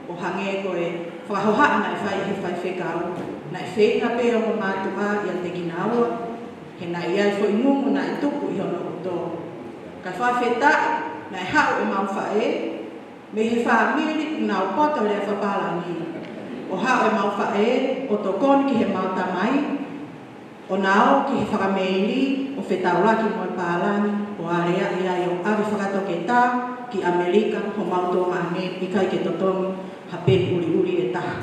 ʻo hangē ko e fakahohaʻa naʻe fai ʻe he faifekau, naʻe feinga pē ʻa e ongo mātuʻa ʻiate kinaua, he naʻe ʻi ai e foʻi ngungu naʻe tupu ʻi hono ʻuto. Ka fakafetaʻi, naʻe haʻu ʻemau faʻē, mei he fāmili ʻoku nau poto lea fakapālangi. ʻO haʻu ʻemau faʻē, ʻo tokoni ki heʻemau tamai, ʻo nau ō ki he fakameili, ʻo fetaulaki mo e pālangi, ʻo aleaʻi ai ʻo ʻave fakatoketā ki ʻAmelika, homau tuongaʻane, ʻikai ke totongi ha peni ʻuliʻuli ʻe taha.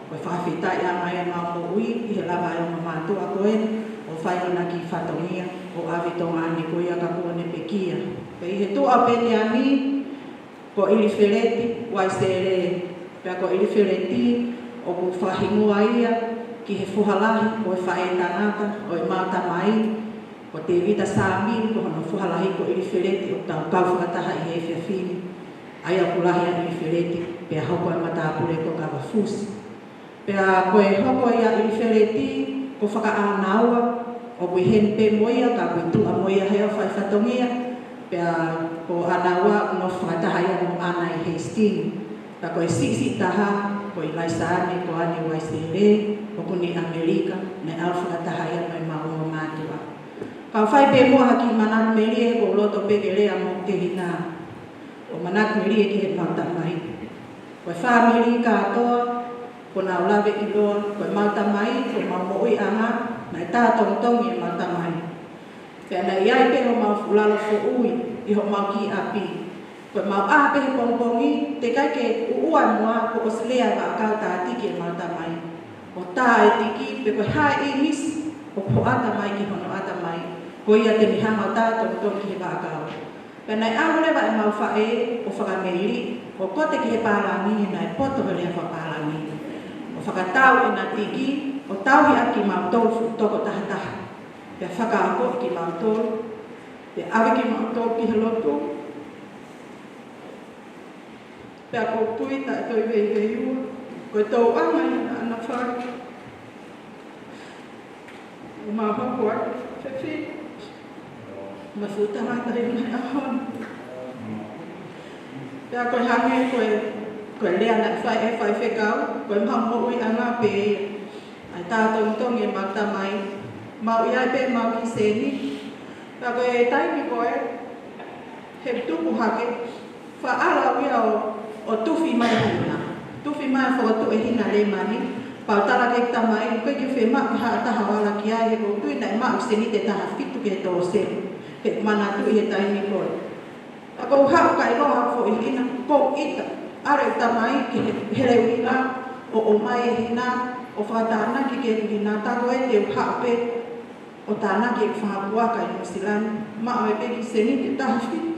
Ko e fakafetaʻi ange ia ʻemau moʻui, ʻi he lava ʻa e ongo mātuʻa ko eni, ʻo fai hona kiʻi fatongia, ʻo ʻave tuongaʻane ko ia ka kuo ne pekia. Pea ʻi he tuʻa ʻo Peniami, ko ʻIlifeleti Uaisele, pea ko ʻIlifeleti ʻoku fakahingoa ia ki he foha lahi ʻo e faʻē tangata ʻo ʻemau tamai, ko Tēvita Sāmiu, ko hono foha lahi ko ʻIlifeleti, ʻoku tau kau fakataha ʻi he efiafi ni. ʻA ia ʻoku lahi ʻa ʻIlifeleti, pea hoko ʻa e matāpule ko Kavafusi. Pea ko e hoko ia ʻa ʻIlifeleti ko Fakaʻānaua, ʻoku ʻi heni pē mo ia, ka ʻoku ʻi tuʻa mo ia heʻeku fai fatongia, pea ko ʻĀnaua ʻoku nofo fakataha ia mo Ana ʻi Hastings. Ka ko e siʻisiʻi taha, ko ʻIlaisaane Koane Uaisele, ʻoku ne ʻi ʻAmelika, naʻe ʻalu fakataha ia mo ʻemau ongo mātuʻa. Kau fai pē muʻa ha kiʻi manatu melie, ʻoku ou loto pē ke lea mo Tehina. ʻO manatu melie ki heʻemau tamai. Ko e fāmili kātoa, kuo nau lave ʻiloa, ko ʻemau tamai, ko ʻemau moʻuiʻanga, naʻe tā tongitongi ʻemau tamai. Pea naʻe ʻi ai pē homau fuʻu lalo foʻui ʻi homau kiʻi ʻapi. Ko ʻemau ʻā pē he pongipongi, teʻeki ai ke uʻua e moa kuo ʻosi lea e vaʻakau tā tiki ʻemau tamai. ʻO tā e tiki, pe ko e hā e ʻīmisi ʻoku hoʻata mai ki hono ʻatamai. Ko ia te ne hanga ʻo tā tongitongi ki he vaʻakau. Pea naʻe ʻalu leva ʻemau faʻē ʻo fakameili, ʻo kote ki he pālangi he naʻe poto he lea fakapālangi. ʻO fakatau ʻena tiki, ʻo tauhi ʻaki kimautolu fuʻu toko taha taha. Pea fakaakoʻi kimautolu, pea ʻave kimautolu ki he lotu. Pea ʻoku ou tui taʻe toe veiveiua, ko e tōʻonga ia naʻa na fai. ʻO mau hoko atu, fefine. Mo e fuʻu tangata ʻi he ʻaho ni. Pea ko e hangē ko e, ko e lea naʻe fai ʻe he faifekau, ko ʻemau moʻuiʻanga pē ia. ʻA e tā tongitongi ʻemau tamai, mau ʻi ai pē ʻemau kiʻi sēniti. Pea ko e taimi ko ē, he tupu hake, faʻa ʻalu au ia ʻo, ʻo tufi mai e hina. Tufi mai e fokotuʻu ʻe Hina Lemani, pea u tala ki he tamai, ʻoku ʻikai ke fiemaʻu ha taha ʻo ala ki ai, he ʻoku ou tui naʻe maʻu sēniti ʻe taha fitu ki he tōselu. He manatuʻi he taimi ko ē. Ka ʻoku ou haʻu ʻikai ʻiloa ha foʻi hina, ʻoku ou ʻita, ʻalu e tamai ki he, Heleuina, ʻo ʻomai e hina, ʻo fakatānaki ki he hina, tā ko ē te u haʻu pē ʻo tānaki e fanga puaka ʻi Nuʻusila ni, maʻu ai pē kiʻi sēniti ʻe taha fitu.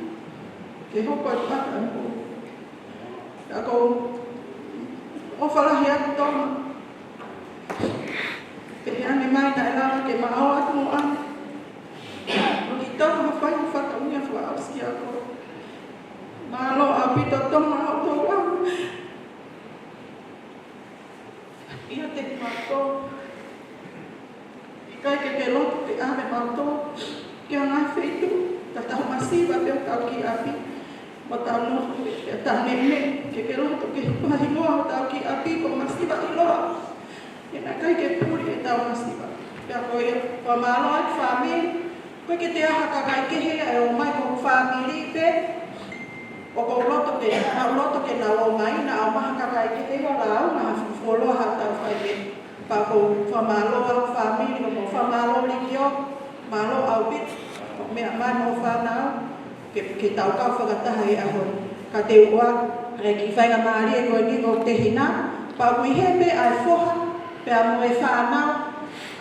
Ke hoko atu ʻa e moʻui. Ka ʻoku ou ʻofa lahi atu Tonga. Pehē ange mai naʻe lava ke ma ō atu mo ʻAna. ʻOku ou tui ʻoku fai ha fatongia fakaʻosi kiate koe. Mālō ʻaupito Tonga hoʻo tauhi. ʻIate kimautolu. ʻIkai ke ke loto ke ʻave mautolu ki ha ngaahi feituʻu, ka tau masiva pē ʻo tau kiʻi ʻapi, mo tau nofo pē, pea tau neʻineʻi, ke ke loto ke fakahingoa hotau kiʻi ʻapi ko Masiva ʻIloa. He naʻe ʻikai ke puli ʻetau masiva. Pea ko ia, fakamālō atu fāmili, ʻoku ʻikai ke toe ʻi ai ha kakai kehe ia ʻe ō mai, ko e fāmili pē, ʻoku ou loto ke, naʻa ku loto ke nau ō mai, naʻa ʻomai ha kakai kehe ia ʻo lāunga ha fuʻu fuoloa haʻatau fai pē. Pea ʻoku ou fakamālō atu fāmili, ʻoku ou fakamālō Likio, mālō ʻaupito, ʻo meʻa mai mo e fānau, ke, ke tau kau fakataha he ʻaho ni. Ka te u ʻoatu e kiʻi faingamālie ko eni ko Tehina, pea ʻoku ʻi hē pē ʻa e foha, pea mo e fānau,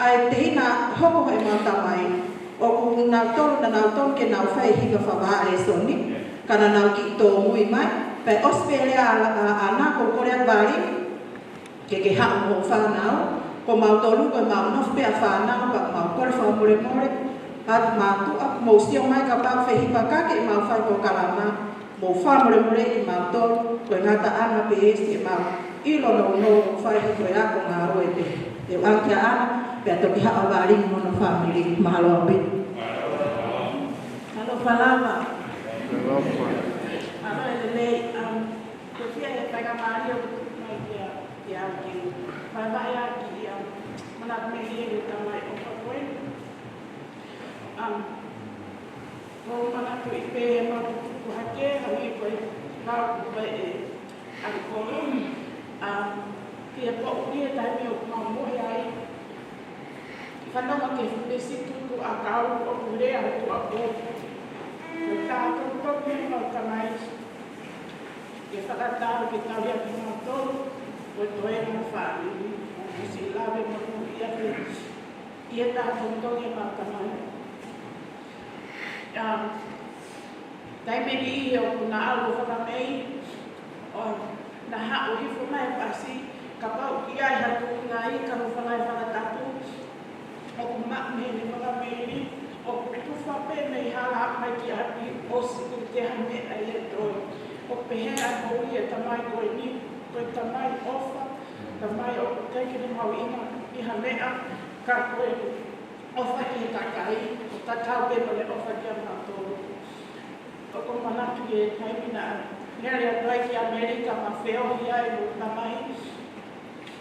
ʻa e Tehina hoko ko ʻemau tamai. ʻOku nau tonu, naʻa nau tonu ke nau fai e hiva fakavahaʻa lēsoni, ka naʻa nau kiʻi tōmui mai, pea ʻosi pē lea ʻa, ʻa, ʻa ʻAna, ʻoku ou kole atu Vali, ke ke haʻu mo e fānau, ko mautolu ko ʻemau nofo pē ʻa e fānau, pea mau kole fakamolemole atu mātuʻa, mou sio mai kapau ʻoku fehipakaki ʻemau fai polokalama, mou fakamolemoleʻi kimautolu, ko e ngataʻanga pē ʻeni ʻemau ʻilo nounou ʻoku fai he ko e ako ngāue pē. Te u ʻoatu kia ʻAna, pea toki haʻu ʻa Vali mo hono fāmili, mālō ʻaupito. Mālō Palama. Mālō e lelei, um, Ko e fiha e faingamālie ʻoku tuku mai kia, kia au ke u vahevahe ʻaki ʻa e manatu melie ʻa e tamai ʻofa ko ē. Um, ʻoku ou manatuʻi pē heʻemau tutuku hake, hangē ko e lau ko ē ʻa e ʻalu ko ē. Um, ki he poʻuli he taimi ʻoku mau mohe ai. Fanongo ki he fuʻu veesi tukuʻakau ʻoku lea ʻa e tuʻa ko ē. Ko e tā tongitongi ʻemau tamai. Ke fakatau ke tau ia kimautolu, ko e toenga ʻo e fāmili, ʻoku siʻi lave mo ia pē, ʻi he tā tongitongi ʻemau tamai. ʻA, taimi ni ʻi he ʻoku na ʻalu ʻo fakamei, ʻo na haʻu hifo mai e pasi, kapau ʻoku ʻi ai ha tuʻunga ika mo e fanga ʻi he fakatapu, ʻoku maʻu mei heʻene fakamei ni, ʻoku tufa pē mei hala mai ki ʻapi ʻosi kuo teʻeki ha meʻa ia ʻe toe. ʻOku pehē ʻa e moʻui ʻa e tamai ko eni, ko e tamai ʻofa, tamai ʻoku teʻeki ke ne mahuʻinga ʻi ha meʻa, ka ko e ʻofa ki he kakai, ʻoku tatau pē mo ʻene ʻofa kiate kimautolu. ʻOku ou manatu ki he taimi naʻa Mele atu ai ki ʻAmelika mo feohi ai mo e tamai.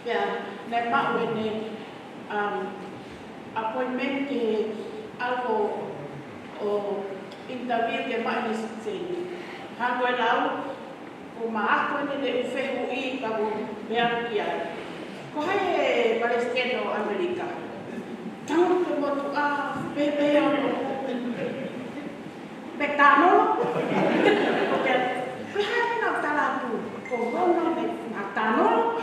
Pea naʻe maʻu ʻene, um, appointment ke ʻalu ʻo interview ke maʻu ʻene citizen. Hangē ko e lau, ko ma ako ni le u fehuʻi ka ko mea ki ai. Ko hai e palesiteni ʻo ʻAmelika? Tau te motu a, pepe o. Pe tano. Ko ke, pe hai na tala atu, ko Ronald McDonald.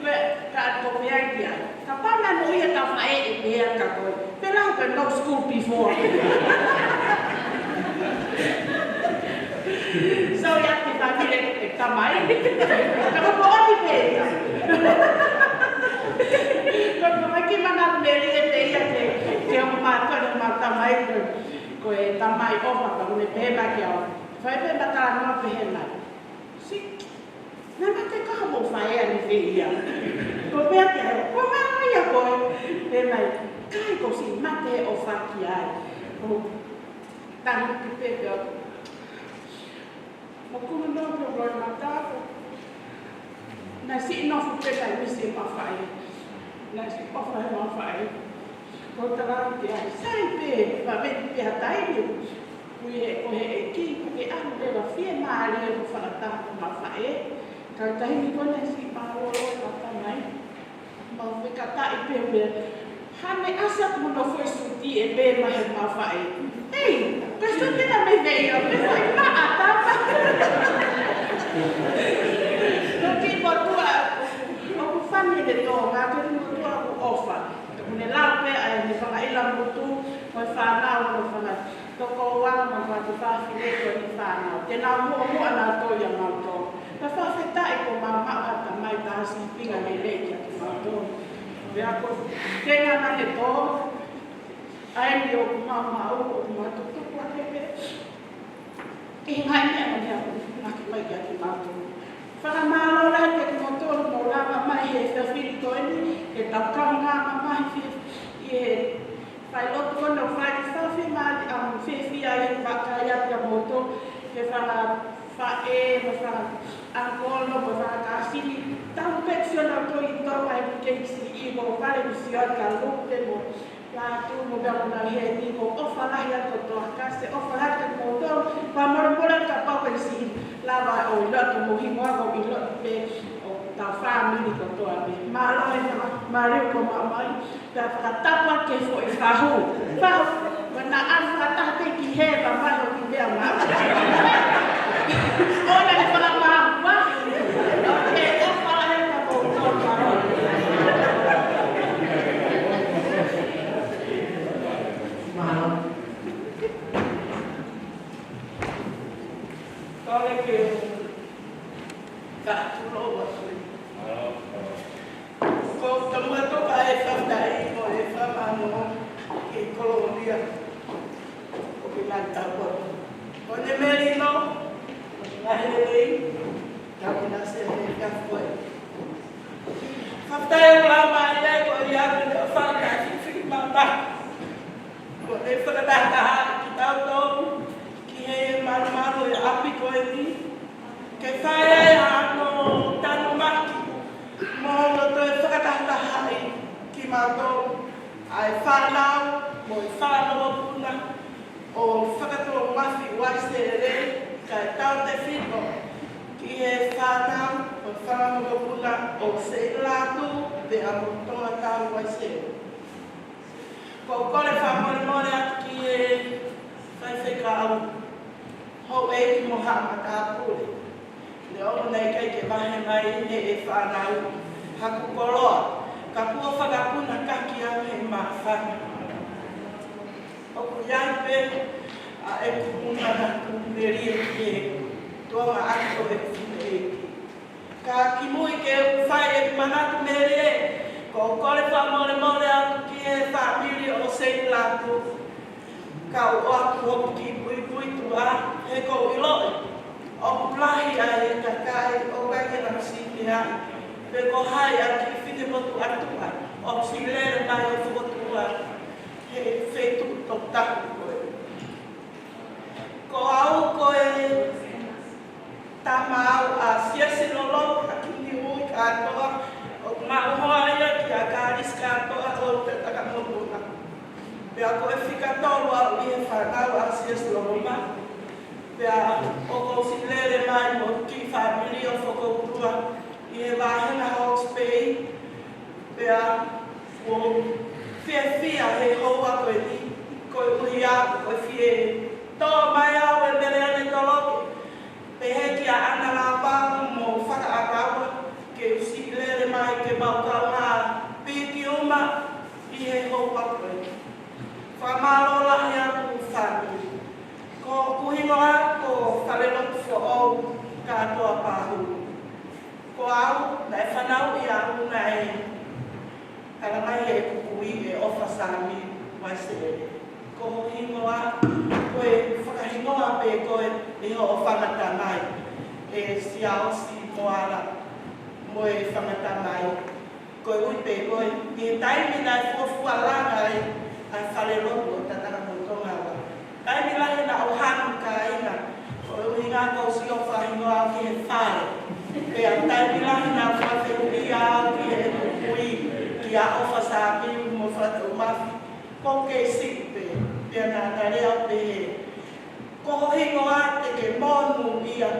Pe ka ko mea ki ai. Kapau naʻa mo ia ka faʻē ʻe pehē ka ko e. Pe lau ka no school before. So ia te ka mire e tamai. Ka ko ko ʻomi pē ia. Ko ko mai ki mana meri e te ia ke, ke o ma ko ma tamai ko. Ko e tamai ʻofa ka mune pē ma ke o. Fai pē ma talanoa pē he mai. Si. Naʻa ma te ka mo fai ani pē ia. Ko pea ke o. Ko ma ia ko. Pē mai. Kai ko si ma te ʻofa ki ai. Ko. Tanu ki pē pē o. Mo kunu no pē o ma ta ko. Naʻe siʻi nofo pē kai misi ma fai. Naʻe siʻi ʻofa he ma fai. Ko tala ki ai, sai pē, ma veni pē ha taimi, ui he ko he ʻEiki, ka ke ʻalu leva fiemālie mo fakataha mo ma faʻē, ka taimi ko ena siʻi mālōlō e tamai, ma fekataʻi pē pē, hane ʻasi atu mo nofo ʻi suti ʻe pē ma he ma faʻē. Ei, ka suti na me vei o, me fai ma a tapa. Ko ki motua, ʻoku fani le tō, ma ke motua ʻoku ʻofa. Ka mune lau pē ʻa e ne fanga ila motu, mo e fānau, mo e fanga tokoua, mo e fanga fafine, ko e fānau. Te nau muʻomuʻa nautolu ia mautolu. Ka fakafetaʻi ko ma maʻu ha tamai tā sīpinga lelei kia kimautolu. Pea ko tenga na he tō, ʻa eni ʻoku ma maʻu, ʻoku ma tutuku ake pē. ʻI he ngaahi meʻa mo e meʻa ʻoku naki mai kia kimautolu. Fakamālō lahi kia kimoutolu mo lava mai he efiafi ko eni, ke tau kaungā mamahi fi-, ʻi he failotu ko ena ʻoku fai ki fafie mali, ʻa mo fiefia ai vakai atu kia moutolu, ke fanga faʻē, mo fanga ʻangolo, mo fanga kāsini, tau pē sio nautolu ʻi Tonga ʻi he keisi ʻi mo pale ni sio atu ka lupe mo Lātū mo pea mo nau heni ko ʻofa lahi atu kotoa ka se ʻofa lahi atu moutolu, pea molemole kapau ʻe siʻi lava ʻo ʻilo atu mo hingoa ko ʻilo pē ʻo tau fāmili kotoa pē. Mālō e fanga, mālō ko ma mai, pea fakatapa ke foʻi fahu. Fahu, mana a fakataha pē ki he ma mai ʻo ki mea ma. ʻOna le fanga ma, ma. ʻOke, ʻofa lahi atu moutolu. Mahalo. Tole ke ka tulo wa sui. Ko ka mua toka e fafai mo e fafano ke Kolombia. Ko ke ngai tau ko. Ko ne melino. Ngai lelei. Ka kina se he ka koe. Fakafetaʻi ʻoku lava mai ai ko ia ko e fanga fifi mata. Ko e fakatahataha kitautolu ki he malumalu e ʻapi ko eni. Ke fai ai hano tanumaki mo hono toe fakatahatahaʻi kimautolu ʻa e fānau mo e fānau puna. ʻO fakatōmafi uaisele, kae tautefito ki he fānau mo e fānau mokopuna ʻo Seilatu pea mo Tonga Tau Uaisele. Ko e kole fakamolemole atu ki he faifekau, houʻeiki mo haʻa matāpule. Neongo naʻe ʻikai ke vahe mai ʻe he fānau haku koloa, ka kuo fakapuna kaki au he māfana. ʻOku ʻi ai pē ʻa ʻeku ʻuhinga naʻa ku melie ki he toʻonga ʻaho ʻo e fineʻeiki. Ka kimuʻa ke u fai ʻeku manatu melie, ko e kole fakamolemole atu ki he fāmili ʻo Seilatu. Kau ʻoatu hoku kiʻi puipuituʻa, he ʻoku ou ʻiloʻi ʻoku lahi ʻa e kakai ʻoku ʻikai ke nau sīpinga, pe ko hai ʻa e kiʻi finemotuʻa tuʻa ʻoku siʻi lele mai ʻo fokotuʻu he feituʻu toputapu ko ē. Ko au ko e Tama au ʻa Siasi Loloma, Kini Ui kātoa, ʻoku mau hoa ia kia Kalisi kātoa ʻo Takamotunga. Pea ko e fika tolu au ʻi he fānau ʻa Siasi Loloma. Pea ʻoku ou siʻi lele mai mo e kiʻi fāmili ʻo Fokoutua ʻi he vāhenga Hawke's Bay. Pea ʻoku ou fiefia he houa ko eni, koeʻuhi ko e fie tō mai au e Mele Anetoloke. Pehē kia ʻAna Lāpau mo Fakaʻakau ke u siʻi lele mai ke mau kaungā piki uma ʻi he houa ko eni. Fakamālō lahi atu fāmili. Ko hoku hingoa ko Falelotu Foʻou Kātoa Pahulu. Ko au, naʻe fanauʻi au naʻe talamai ʻe heʻeku kui ʻe ʻOfa Sami Vaisele. Ko ho hingoa, ko e fakahingoa pē koe ʻe hoʻo fanga tamai, ʻe Siaosi Moala mo e fanga tamai. Koeʻuhi pē ko e, ʻi he taimi naʻe fuofua langa ai ʻa e falelotu ʻo Tatakamotonga Ua. Taimi lahi naʻa ku hanu kāinga, koeʻuhi ko e ʻuhinga ko e ʻosi ʻofa hingoa au ki he fale. Pea taimi lahi naʻa ku fakafehuʻia au ki heʻeku kui, kia ʻOfa Sami mo Fatu Mafi, ko e kei siʻi pē, pea naʻa na lea ʻo pehē, ko ho hingoa te ke monūʻia.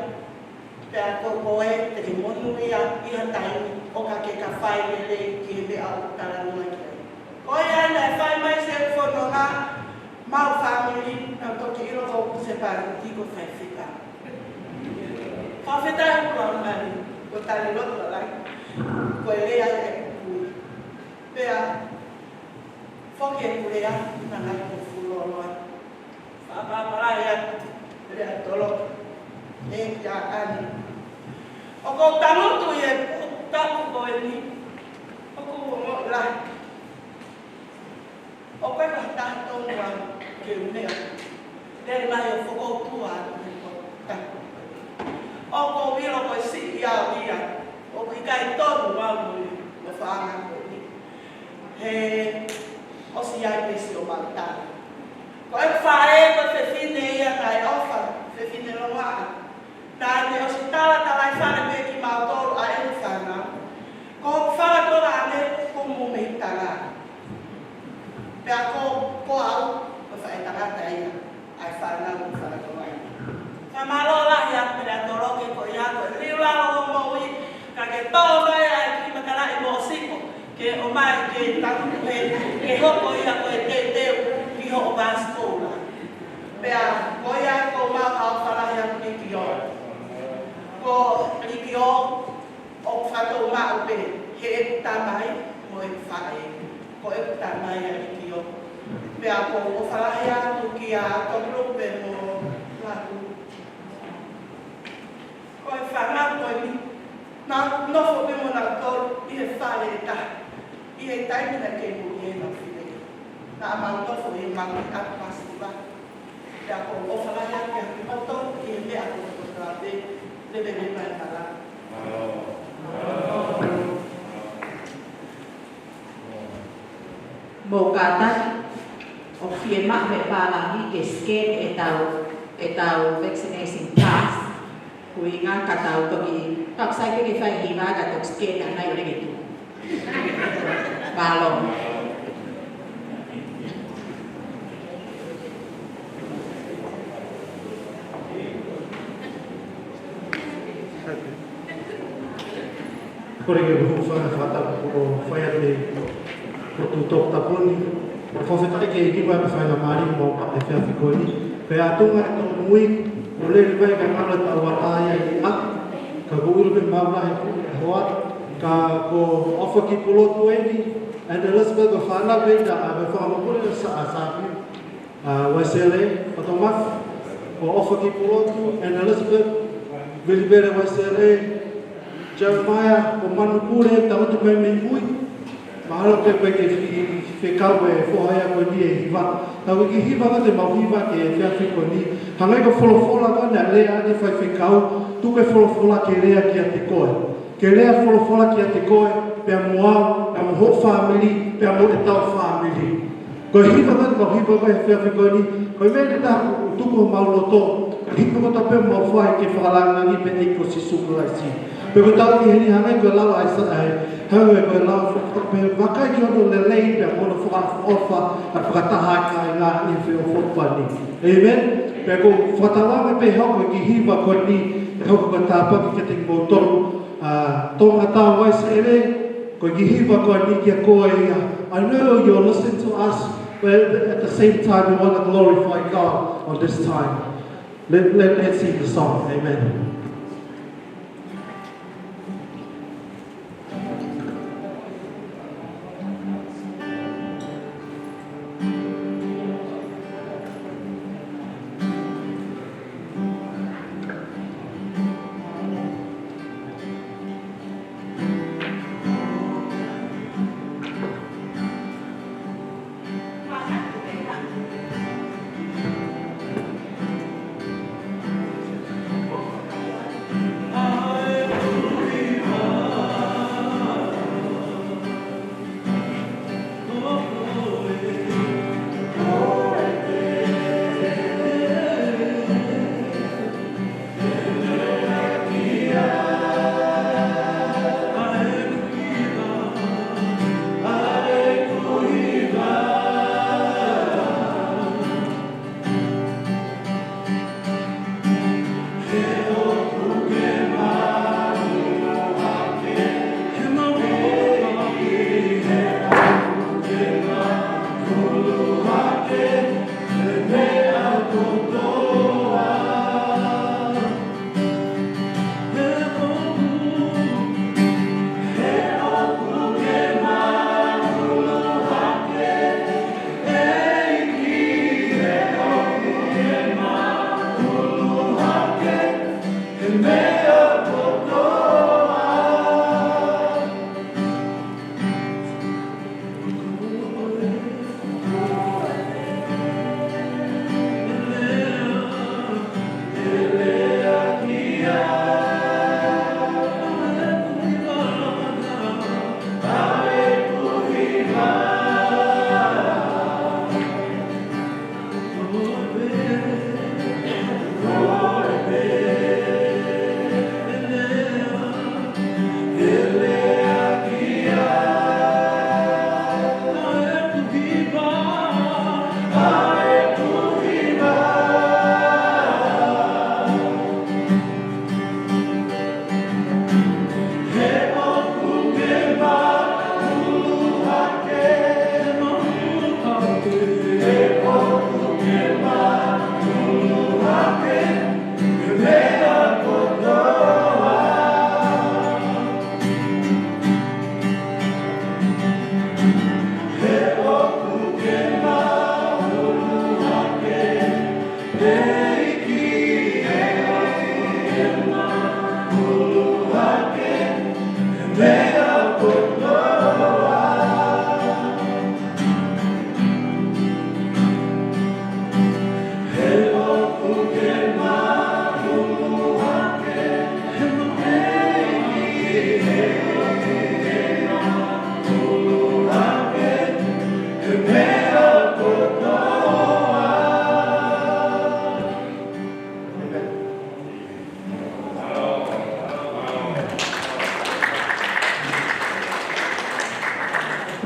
Pea ko koe te ke monūʻia ʻi ha taimi ʻo ka ke ka fai lelei ki he meʻa ʻoku talanoa ki ai. Ko ia naʻe fai mai siʻeku fononga, mau fāmili, naʻa ku toki ʻilo ko hoku husepāniti ko e faifekau. Fakafetaʻi ʻoku laumālie, ko e tali lotu ʻa e lahi, ko e lea ʻa ʻeku kui. Pea foki ʻeku lea, naʻa ngali ko fuloloa. Fakamālō lahi atu, Mele Anetoloke, ʻe kia ʻAna. ʻOku ou tangutu ʻi he tapu ko eni, ʻoku ou ongoʻi lahi. ʻOku ʻikai ko ha taha tonu au ke u meʻa. Lele mai ʻo Fokoutua atu he ko tapu. ʻOku ou ʻilo ko e siʻi au ia, ʻoku ʻikai tonu au mo e, mo e fanga ko eni. He ʻosi ai pē siʻomau tala. Ko e faʻē ko e fefine ia naʻe ʻofa, fefine Longoaʻa. Naʻa ne ʻosi talatalaifale pē kimautolu ʻa e fānau. Ko hoku fanga tuongaʻane, ko mo mei tala. Pea ko, ko au, ko e faʻē tangata ia ʻa e fānau ʻo Falelotu. Fakamālō lahi atu Mele Anetoloke ko ia ko e liu lalo ʻo e moʻui, ka ke tō mai ai ki matalaʻi mo siko, ke ʻomai ke tangutu he, ke hoko ia ko e teuteu ki hoʻo vāsikola. Pea ko ia ko mau ʻofa lahi atu Likiō. Ko Likiō, ʻoku faʻa tau maʻu pē, heʻeku tamai, mo ʻeku faʻē, ko ʻeku tamai ʻa Likiō. Pea ʻoku ou ʻofa lahi atu kia Tokulupe mo Laku. Ko e fānau ko eni, naʻa ku nofo pē mo nautolu ʻi he fale ʻe taha, ʻi he taimi naʻe kei moʻui ai ʻenau fefine. Naʻa mau nofo ʻi he mangi ʻa Pasiva. Pea ʻoku ou ʻofa lahi atu kia kimoutolu ʻi he meʻa ko e kotoa pē, leveleva e malanga. Mou kātaki, ʻoku fiemaʻu he pālangi ke scan ʻetau, ʻetau vaccination pass, ʻuhinga ka tau toki, ka sai ke ke fai hiva ka toki scan ʻanai ʻo lele ki tuʻa. Mālō. Kole ke u hūfanga he fakatapu kuo fai atu ʻe he potu toputapu ni. ʻOku ou fakafetaʻi ki he ʻEiki mo e faingamālie mo e efiafi ko eni. Pea ʻi he tuʻunga ʻetau moʻui, ʻoku lele mai ka ngalo ʻetau ʻatā ia ʻi ʻapi. Ka ʻoku ou ʻilo pē maʻu lahi ʻe hoa. Ka ko ʻOfa ki Pulotu eni, and Elizabeth, ko e fānau pē ia ʻa e Fakamoʻui ʻa Sa-, ʻa Sāmiu. ʻA Uesele, Fatu Mafi, ko ʻOfa ki Pulotu, and Elizabeth, Vilivele Uesele, Jeremiah, ko Manupule, tangutu mai mei mui. Mahalo pē ʻoku ʻikai ke fi-, fekau e foha ia ko eni e hiva. Ka ko e kiʻi hiva ko ē te mau hiva ki he efiafi ko eni. Hangē ko e folofola ko ē naʻe lea ʻaki ʻe he faifekau, tuku e folofola ke lea kiate koe. Ke lea folofola kiate koe, pea mo au, pea mo hoʻo fāmili, pea mo ʻetau fāmili. Ko e hiva ko ē, ko e hiva ko ē he efiafi ko eni, ko e meʻa ʻe taha ʻoku tuku homau loto, Hiko kotoa pē ʻoku mau fai ke fakalāngilangiʻi pē ʻEiki ko Sīsū Kalaisi. Pea ko e tau ki heni hangē ko e lau ʻa e sa-, ʻa e, hangē ko e lau faka-, pea vakai ki hono lelei pea mo hono fakaʻofoʻofa, ʻa e fakataha ʻa e kāinga ʻi he feʻofoʻofani. ʻĒmeni. Pea ʻoku ou fakatauange pē ʻe hoko e kiʻi hiva ko eni, ʻe hoko ko e tāpuaki kiate kimoutolu, ʻa, Tonga Tau Vaisele, ko e kiʻi hiva ko eni kia koe ia. I know you're listening to us, but at the same time we want to glorify God on this time. Let, let, let's sing the song. Amen.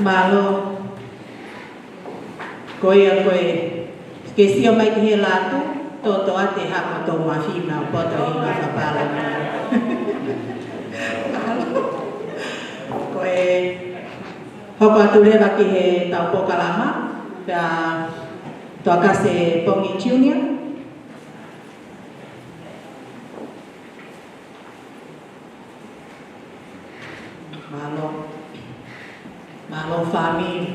Mālō. Ko ia ko e, ke sio mai ki he latu, tō tō ate hako tō mafina, poto i ma fapala. Ko e, hoko atu leva ki he tau polokalama, pea Toa Kasi Pongi Junior. Mālō. Mālō fāmili.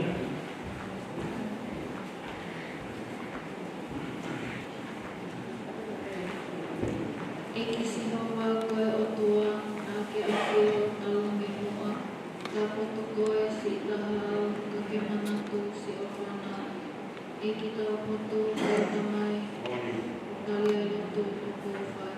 ʻEiki Sihova ko e ʻOtua, naʻa ke ʻafio ʻi talu mei muʻa, ka poto koe siʻi taha au, ka ke manatu siʻo fānau. ʻEiki taupotu, ko e Tamai, tali ʻa e lotu ʻoku ou fai.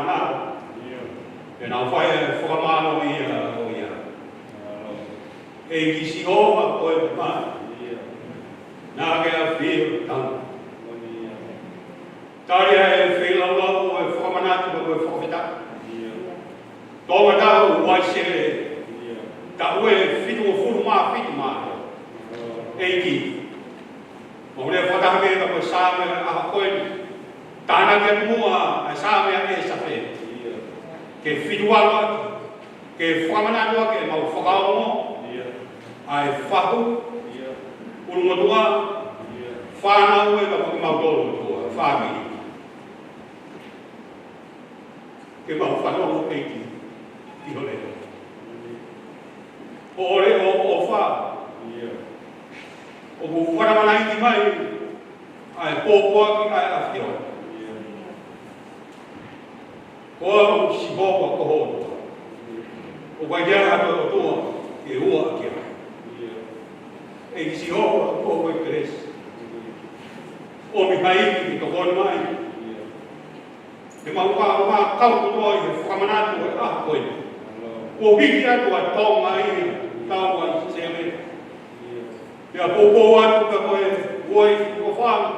Ana, ʻe nau fai e fakamālō ia ʻo ia. ʻEiki Sihova ko e Tamai, naʻa ke ʻafio ʻi he tau. Tali ʻa e feilaulau ʻo e fakamanatu mo e fakafetaʻi. Tonga taʻu Uaisele, taʻu ʻe fitungofulu mā fitu mā. ʻEiki, mau lea fakataha pē ka ko e Saame ʻo e ʻaho ko eni. Tānaki atu muʻa ʻa e Saame ʻa ʻĒsafeli. Ke fitu ʻalu atu, ke fakamanatu ʻaki ʻemau fakaongo ʻa e fahu, ʻulumotuʻa, fānau ē ka ko kimautolu ʻOtua, fāmili. Ke mau fanongo ʻEiki ʻi ho leʻo. Ko ho leʻo ʻofa ʻoku fanafanaiki mai ʻa e pōpoaki ʻa e ʻAfiona. Ko au Sihova ko ho ʻOtua. ʻOku ʻikai ha toe ʻOtua ke ua ʻaki au. ʻEiki Sihova, ko koe kelesi. ʻOmi ha ivi ke tokoni mai. Ke mau ka, mau kau kotoa ʻi he fakamanatu ʻo e ʻaho ko eni. Kuo hiki atu ʻa Tonga ʻi he tau ʻa ʻIsileli. Pea poupou atu ka ko e uai ko fānau.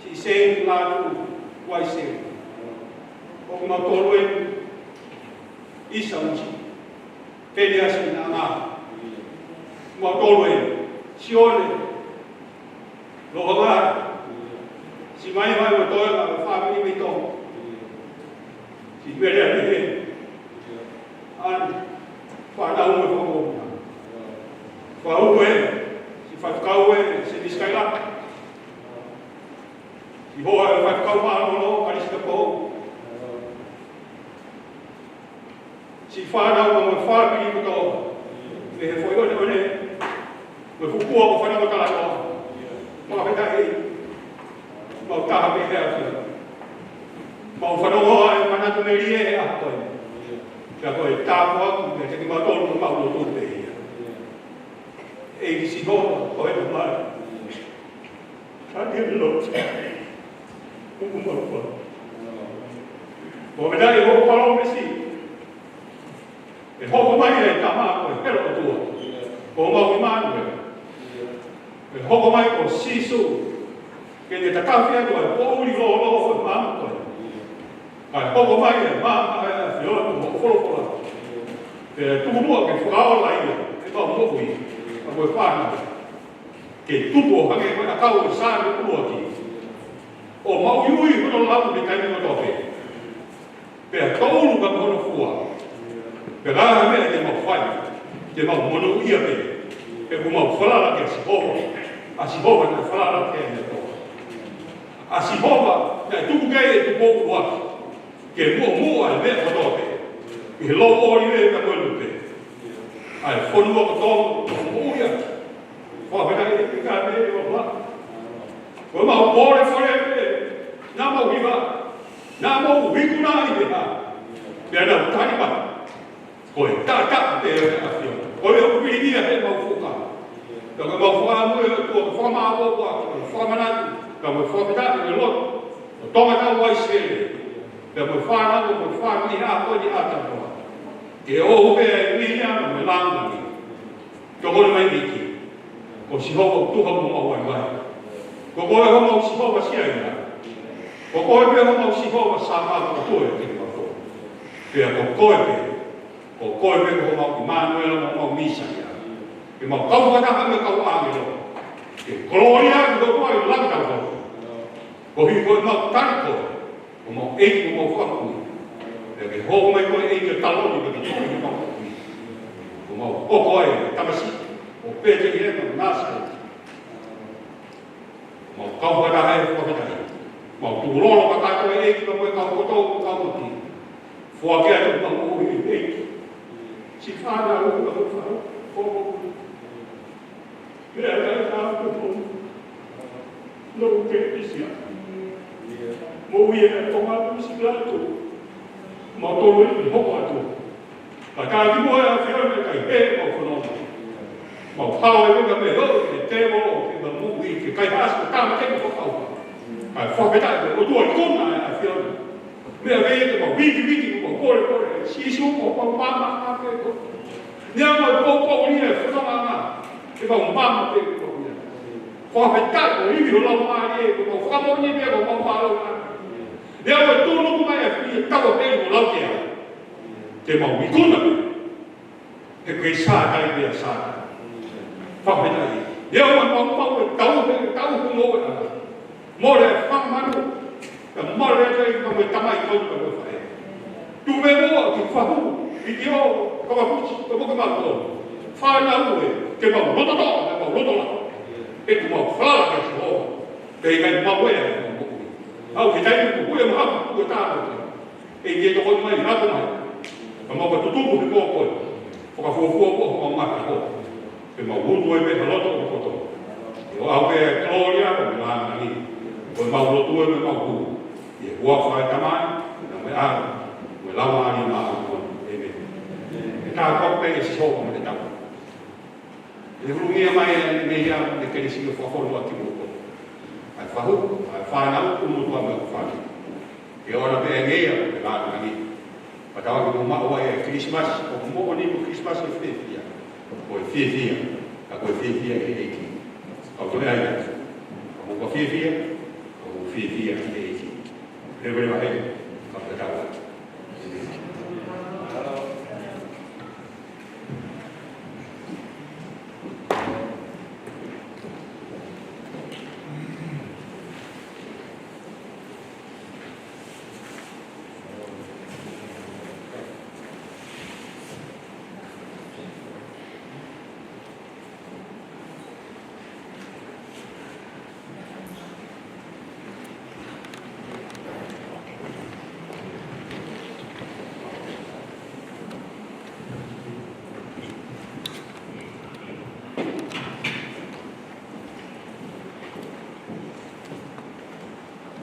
Siʻi Sēni Lātū Uaisele. ʻOku mau tolu eni. ʻIsa Musi. Peliasi Naʻanga. Mau tolu eni. Sione. Lohanga. Siʻi Maimai mo Toenga, fāmili mei Tonga. Siʻi Mele ʻa Mele. ʻAni. Fānau mo Fakamoʻui. Fānau ē. Siʻi Faifekau ē, Sēmisi Kaila. Siʻi hoa ē Faifekau Mālōlō, Kalisi Kapou. Siʻi fānau mo e fāmili kotoa. Mei he foʻi ʻoneʻone. Mo e fuʻu kua ʻo Fanongo Talanoa. Fakafetaʻi. Mau taha pē he ʻAfiona. Mau fanongo ʻa e manatu melie he ʻaho ko eni. Pea ko e tāpuaki, pea kiate kimautolu ko mau lotu pē ia. ʻEiki Sihova, ko e Tamai. Ka ke lo. Kuku mau pa. Ko e meʻa ʻi hoʻo palōmesi. ʻE hoko mai e Tama ko e Helu ʻOtua. Ko homau ʻImanuela. ʻE hoko mai ko Sīsū. Ke ne takafi atu ʻa e poʻuli lōlō ʻo e maama ko eni. Kae hoko mai e maama ʻa e ʻAfiona mo hoʻo folofola. Pea tuku muʻa ke fakaola ia, ʻemau moʻui, ka ko e fānau. Ke tupu ʻo hangē ko e ʻakau ʻo e Saame ʻuluaki. ʻO maʻuiʻui hono lau he taimi kotoa pē. Pea tōʻulu ka ko hono fua. Pea ka ʻi ai ha meʻa te mau fai, te mau monūʻia pē. He ʻoku mau falala kia Sihova. ʻA Sihova naʻe falala ki ai ʻi he ʻOtua. ʻA Sihova naʻe tuku ki ai e tupou ʻuluaki. Ke muʻomuʻa e meʻa kotoa pē. ʻI he lau ʻo e ʻOtua ka ko e lupe. ʻA e fonua kotoa, moʻui atu. Fakafetaʻi ʻEiki ka me o ma. Ko mau pole pole pē. Naʻa mau hiva. Naʻa mau hiku na i te ha. Pea nau tali mai. Ko e taʻataʻa pē ʻo e ʻAfiona. Ko e ʻoku pilikia he mau fuka. Ka ko e mau fuka mo e ʻOtua, ko e fakamāʻopoʻopo, ko e fakamanatu, ka ko e fakafetaʻi, ko e lotu. Ko Tonga taʻu Uaisele. Pea ko e fānau, ko e fānau ʻi he ʻaho ni ʻa e ʻOtua. Ke ʻoua pē ʻe mea mo e lāngilangi. Tokoni mai ʻEiki. Ko Sihova ʻOtua homau vaivai. Ko koe homau Sihova Siaina. Ko koe pē homau Sihova Sāmā ko koe te mau ko. Pea ko koe pē. Ko koe pē ko homau ʻImanuela mo homau Mīsaia. Ke mau kau fakataha mo e kau ʻāngelo. Ke kolōlia ki ho ʻOtua ʻi langi tautolu. Koeʻuhi ko ʻemau tali koe. Ko homau ʻEiki, ko homau Fakamoʻui. Pea ke hoko mai koe ʻEiki ʻo taloni, pea ke tuʻu ʻi homau moʻui. Ko homau hoko ai, tamasiʻi, ʻo Petelihema, Nāsaleti. Ko homau kau fakataha he fakafetaʻi. Mau tukulolo kakato ʻEiki, pea mo e kau kotoa, mo e kau maki. Foaki atu homau moʻui ʻEiki. Siʻi fānau, pea mo e fānau. Ko homau Pea kai ka ko ko. No ke pisia. Mo ia ko ma ko si la to. Ma to lo ko ko atu. Ka ka ki mo ia fia me kai he mo ko no. Ma hao e ka me ho ke te mo ke ma mo i ke kai has ko ka ma ke ko au. Ka fakafetaʻi ko tua ko na e ʻAfiona. Meʻa pē ke mau vikiviki, ke mau polepole, Sīsū ko homau maama pē koe. Neongo e poupou ʻi he fononga, ke mau maama pē koe. Fakafetaʻi ko e ivi ho Laumālie, ke mau fakamoʻoni pē ko homau mālohi. Neongo e tūnuku mai e fili, tau pē mo lau ke au. Ke mau ikuna pē. He ko e Sātai pē ʻa Sātai. Fakafetaʻi. Ia ua mau mau e tau he tau hu mo e ala. Mole e fanga manu. Ka mole e kai ka mo e tamai kau ka mo e faʻē. Tuʻu mo au ki fahu. ʻIo, ka mo husi, ka mo ka mau tō. Fānau ē, ke mau loto tō, ke mau loto la. He kuo mau falala kia Sihova. Pea ʻikai mau ē, mau moʻui. Au ke tai mo ue ma hapa, ue tāna. ʻE ʻikai tokoni mai, hako mai. Ka mau ka tutuku he kōkoi. Fakafuofua ko homau mata ko. Ke mau utu e meʻa loto ʻo koto. ʻE ʻo au pē e kolōlia mo e māmani. Ko e mau lotu e meʻa mau ku. ʻI he huafa e Tamai, mo e ʻAlo, mo e Laumālie Māʻoniʻoni. ʻĒmeni. ʻE tā kau pē e Sihova mo e tau. ʻE hūngia mai e meʻa ʻa e kelesi ʻo fakafola atu mo ko. ʻA e fahu, ʻa e fānau, ʻumotua mo e fānau. Ke ʻoua pē ʻe ngeia, ʻe lāngilangi. Pea tau ʻoku mau maʻu ai e Christmas, ʻoku moʻoni ko e Christmas ʻoku fiefia. Ko e fiefia, ka ko e fiefia ʻi he ʻEiki. Kau toe ai atu. Ka mou ka fiefia, ka mou fiefia ʻi he ʻEiki. He vele vahe, ka pea tau atu.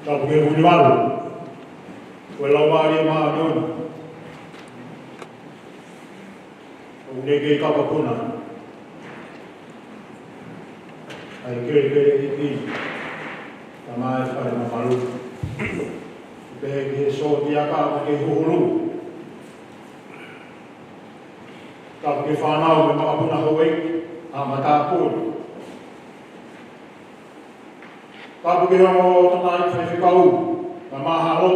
Tapu ke uni malu. Ko e Laumālie Māʻoniʻoni. ʻOku ne kei kapakuna. ʻAi kelekele ʻEiki. Tamai fale mamalu. Pehē ki he sōtia ka ʻoku kei huhulu. Tapu ki he fānau mo e makapuna houʻeiki, ʻa e matāpule. Tapu ki he ongo tamaiki faifekau, mo e māhalo.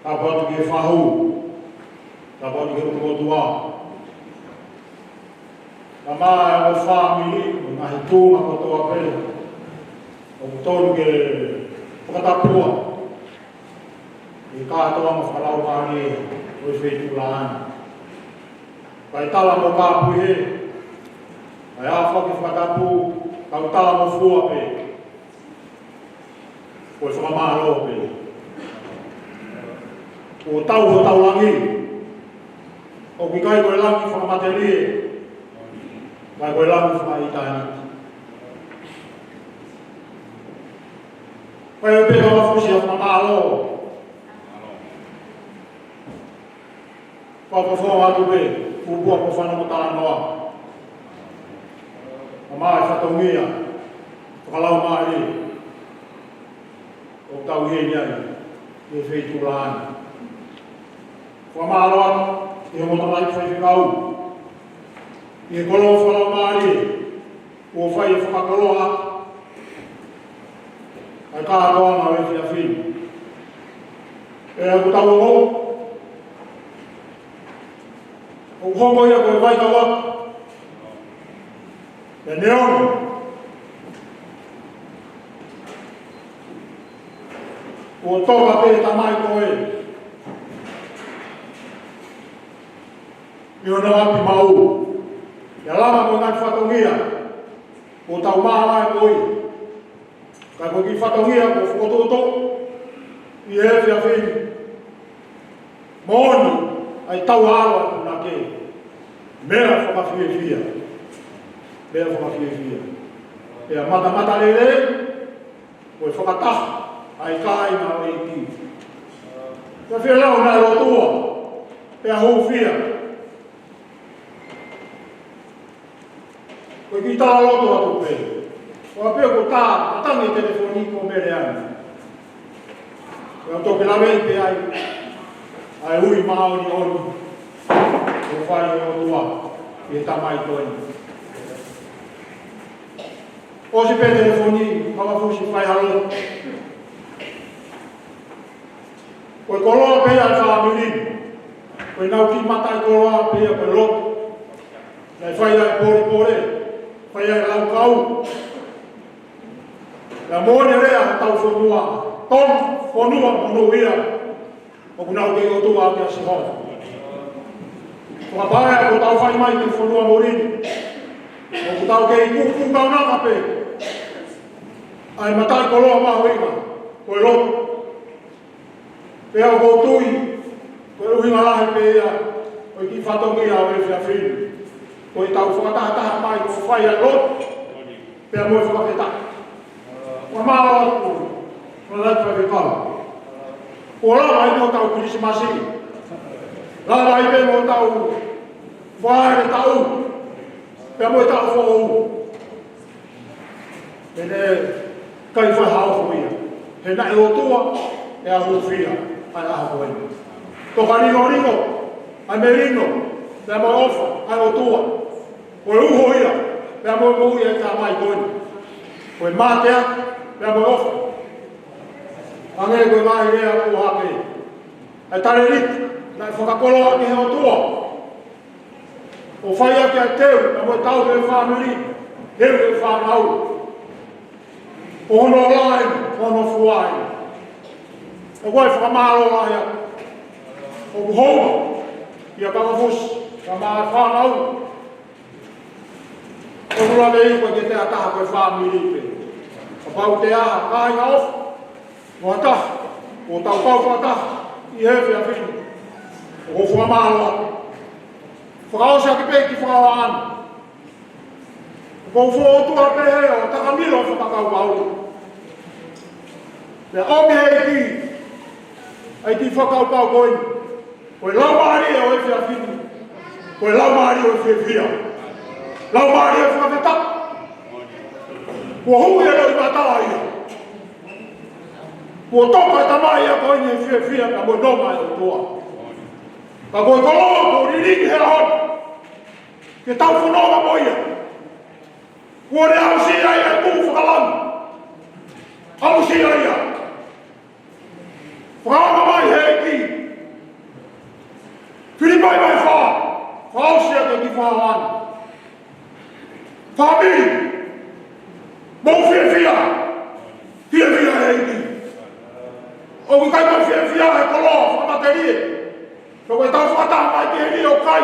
Tapu atu ki he fahu. Tapu atu ki he ʻOtua. Kae ʻumaʻā e ongo fāmili, mo e ngaahi tuʻunga kotoa pē. ʻOku totonu ke fakatapua. ʻI he kātoanga fakalaumālie ʻo e feituʻu lahi ni. Kae tala mo kāpui he. Kae ʻafaki fakatapu, kau tala mo fua pē. Ko e fakamālō pē. Kuo tau hotau langi. ʻOku ʻikai ko e langi fakamatelie. Ka ko e langi fakaʻitāniti. Ko e pē ka mafusi ʻa e fakamālō. Fakafofonga atu pē, fuofua ko e fānau mo e talanoa. Kae ʻumaʻā e fatongia, fakalaumālie. ʻOku tau ʻi heni ai, ʻi he feituʻu lahi ni. Fakamālō atu, ʻi he ongo tamaiki faifekau. ʻI he koloa fakalaumālie. Kuo fai e fakakoloa ʻa e kātoanga ʻo e efiafi ni. ʻE ʻoku tau ō, ʻoku hoko ia ko e vai tau atu. ʻE neongo. Kuo toka pē tamai ko ē. ʻI hono ʻapi maʻu. ʻI he langa mo e ngaahi fatongia. Kuo tau mālō ai ko ia. Ka ko e kiʻi fatongia kuo fokotuʻutuʻu ʻi he efiafi ni. Moʻoni, ʻa e tau ʻalu atu na ke. Meʻa fakafiefia. Meʻa fakafiefia. Pea matamatalelei, ko e fakataha, ʻa e kāinga ʻo e ʻEiki. Pea fie lau naʻe lotua, pea hūfia. Ko e kiʻi talaloto atu pē. ʻOua pē ko tā, ka tangi e telefoni ko Meleana. Pea u toki lave pē ai ʻa e ui māʻoniʻoni kuo fai ʻe he ʻOtua ki he tamai ko eni. ʻOsi pē telefoni, Fakafusi, fai ha lotu. Ko e koloa pē ia ʻa e fāmili. Ko ʻenau kiʻi mataʻikoloa pē ia ko e lotu. Naʻe fai ai e polepole, fai ai e laukau. Naʻe moʻoni e lea ʻa hotau fonua, Tonga, fonua monūʻia, ʻoku nau kei ʻOtua ʻaki ʻa Sihova. Fakapapau ʻoku tau fai mai ki he fonua muli ni, ʻoku tau kei kūkū kaunanga pē ʻa e mataʻikoloa mahuʻinga, ko e lotu. Pea ʻoku ou tui, ko e ʻuhinga lahi pē ia ʻo e kiʻi fatongia ʻo e efiafi ni, ko ʻetau fakatahataha mai ʻo fai ʻa e lotu pea mo e fakafetaʻi. Fakamālō atu, Faifekau. Kuo lava ai mo hotau Kilisimasi. Lava ai pē mo hotau fāʻele taʻu pea mo e taʻu foʻou. Pea naʻe ʻikai fai ha ʻofa ia. He naʻe ʻOtua ʻa e ʻuhinga ʻa e ʻaho ko eni. Toka lingolingo ʻa e melino pea mo e ʻofa ʻa e ʻOtua. Ko e uho ia pea mo e moʻui ʻa e tamai ko eni. Ko e mateaki pea mo e ʻofa. Hangē ko e ngaahi lea kuo hake, ʻa e talēniti naʻe fakakoloa ʻaki ʻe he ʻOtua ʻo fai ʻaki ʻa e teu, ʻa mo e tau ki he fāmili, teu ki he fānau. Ko hono laʻi, ko hono fuaʻi. ʻOku ou fakamālō ai ʻa, ʻoku hounga ia Fakafusi, ka mo e fānau. ʻOku lave ʻi he ko e ke te ataha ko e fāmili pē. Kapau te aha, kāinga ʻofa. Mo ha taha, ʻo tau kau fakataha ʻi he efiafi ni. ʻOku ou fakamālō atu. Fakaʻosi ʻaki pē ki he fakaʻofoʻofa. ʻOku ou fokotuʻu pē ʻo takamilo fakakaukau. Pea ʻomi ʻe he ʻEiki ʻa e kiʻi fakakaukau ko eni. Ko e laumālie ʻo e efiafi ni, ko e laumālie ʻo e fiefia. Laumālie ʻo e fakafetaʻi. Kuo hū ia ʻi loʻimata ia. Kuo toka e tamai ia ko eni ʻi he fiefia ka mo e nonga ʻa e ʻOtua. Ka ko e koloa kuo lilingi he ʻaho ni ke tau fononga mo ia, kuo ne aʻusia ia ʻi he tuʻu fakalangi. Aʻusia ia. Fakaongo mai ʻe he ʻEiki. Filipai vahe fā, fakaʻosi atu ki he fakaʻofoʻofa. Fāmili, mou fiefia. Fiefia he ʻEiki. ʻOku ʻikai ko e fiefia he koloa fakamatelie. Ka ko e tau fakataha mai ki heni ʻo kai,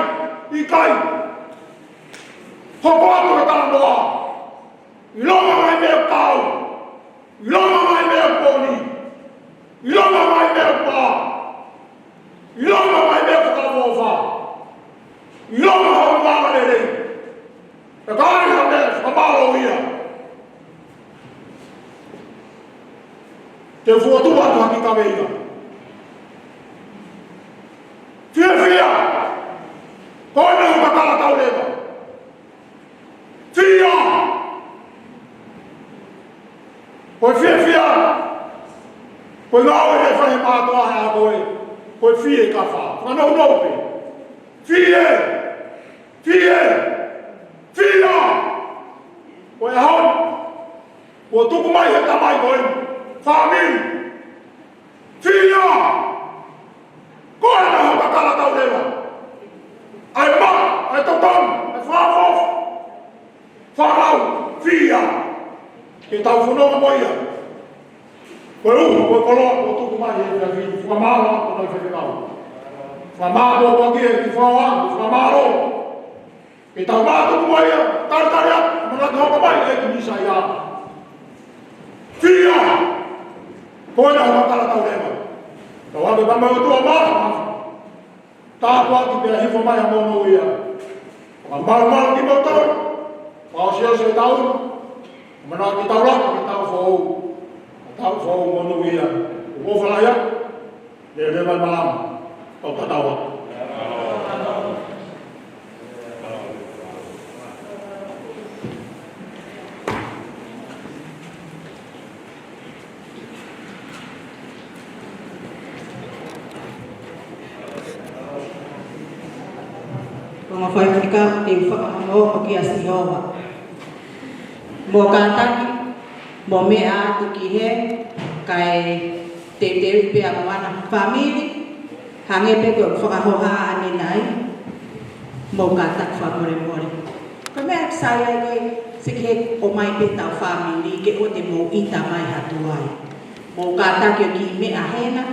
ʻikai. Hoko atu e talanoa. ʻIlonga mai meʻa ʻoku taau. ʻIlonga mai meʻa ʻoku pōni. ʻIlonga mai meʻa ʻoku pā. ʻIlonga mai meʻa fakaʻofoʻofa. ʻIlonga hoʻo anga lelei. Ka ʻi ai ha meʻa, fakamālō ia. Te u fokotuʻu atu ha kiʻi kaveinga. Fiefia. Ko ena hoʻo kakala tau leva. Fia! Ko e fiefia. Ko e ngāue ʻe fai ʻe he mātuʻa ʻa koe. Ko e fie ka fā. Fakanounou pē. Fie! Fie! Fia! Ko e ʻaho ni, kuo tuku mai ʻe he tamai ko eni. Fāmili. Fia! Ko ena hoʻo kakala tau leva. ʻA e maʻa, ʻa e totonu, ʻa e fakaʻofoʻofa. Fānau, fia! Ke tau fononga mo ia. Ko e uho, ko e koloa, kuo tuku mai ʻe he efiafi ni. Fakamālō atu ki he faifekau. Fakamālō atu ki he kiʻi fānau, fakamālō. Ke tau mātuku mai ia, talitali atu, manatu hoko mai ʻEiki Mīsaia. Fia! Ko ena hoʻo kakala tau leva. Tau ʻave pē mai ʻOtua mā. Tāpuaki pea hifo mai ʻa e monūʻia. Fakamalumalu kimoutolu. Fakaʻosiʻosi e taʻu. Manatu ki he taʻu lahi, ki he taʻu foʻou. Taʻu foʻou monūʻia. ʻOku ou falaia. Lele mai malama. Tau tatau atu. Mo faifekau, te u fakaongo kia Sihova. Mo kātaki, mo meʻa atu ki he, kae teuteu pē ʻa moana fāmili, hangē pē ko e fakahoha ʻanenai, mo kātaki fakamolemole. Ko e meʻa sai ai ko e seke ʻomai pē tau fāmili ke ʻoua te mou ʻita mai ha tuai. Mou kātaki ʻo kiʻi meʻa hena,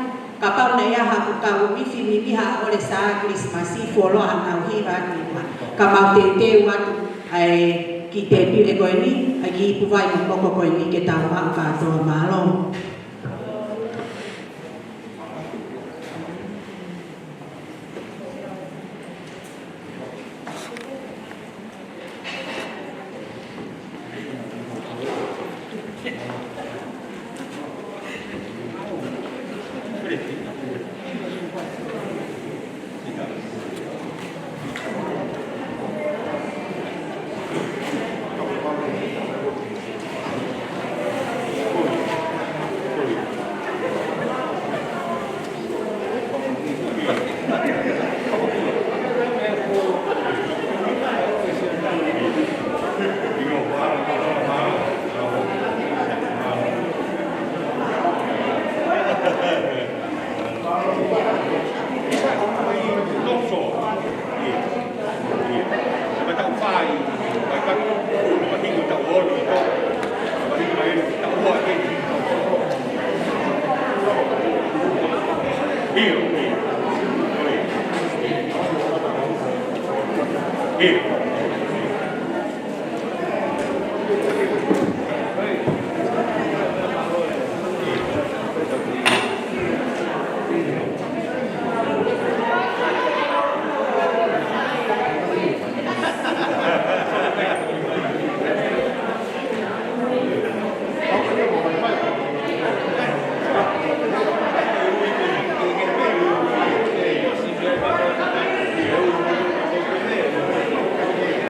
kapau naʻe ʻi ai haʻaku kau ifi mimi ha ʻole Sā Kilisimasi, fuoloa haʻanau hiva atu ʻi muʻa. Ka mau teuteu atu ʻa e kiʻi tēpile ko eni, ʻa e kiʻi ipu vai momoko ko eni ke tau maʻu kātoa. Mālō.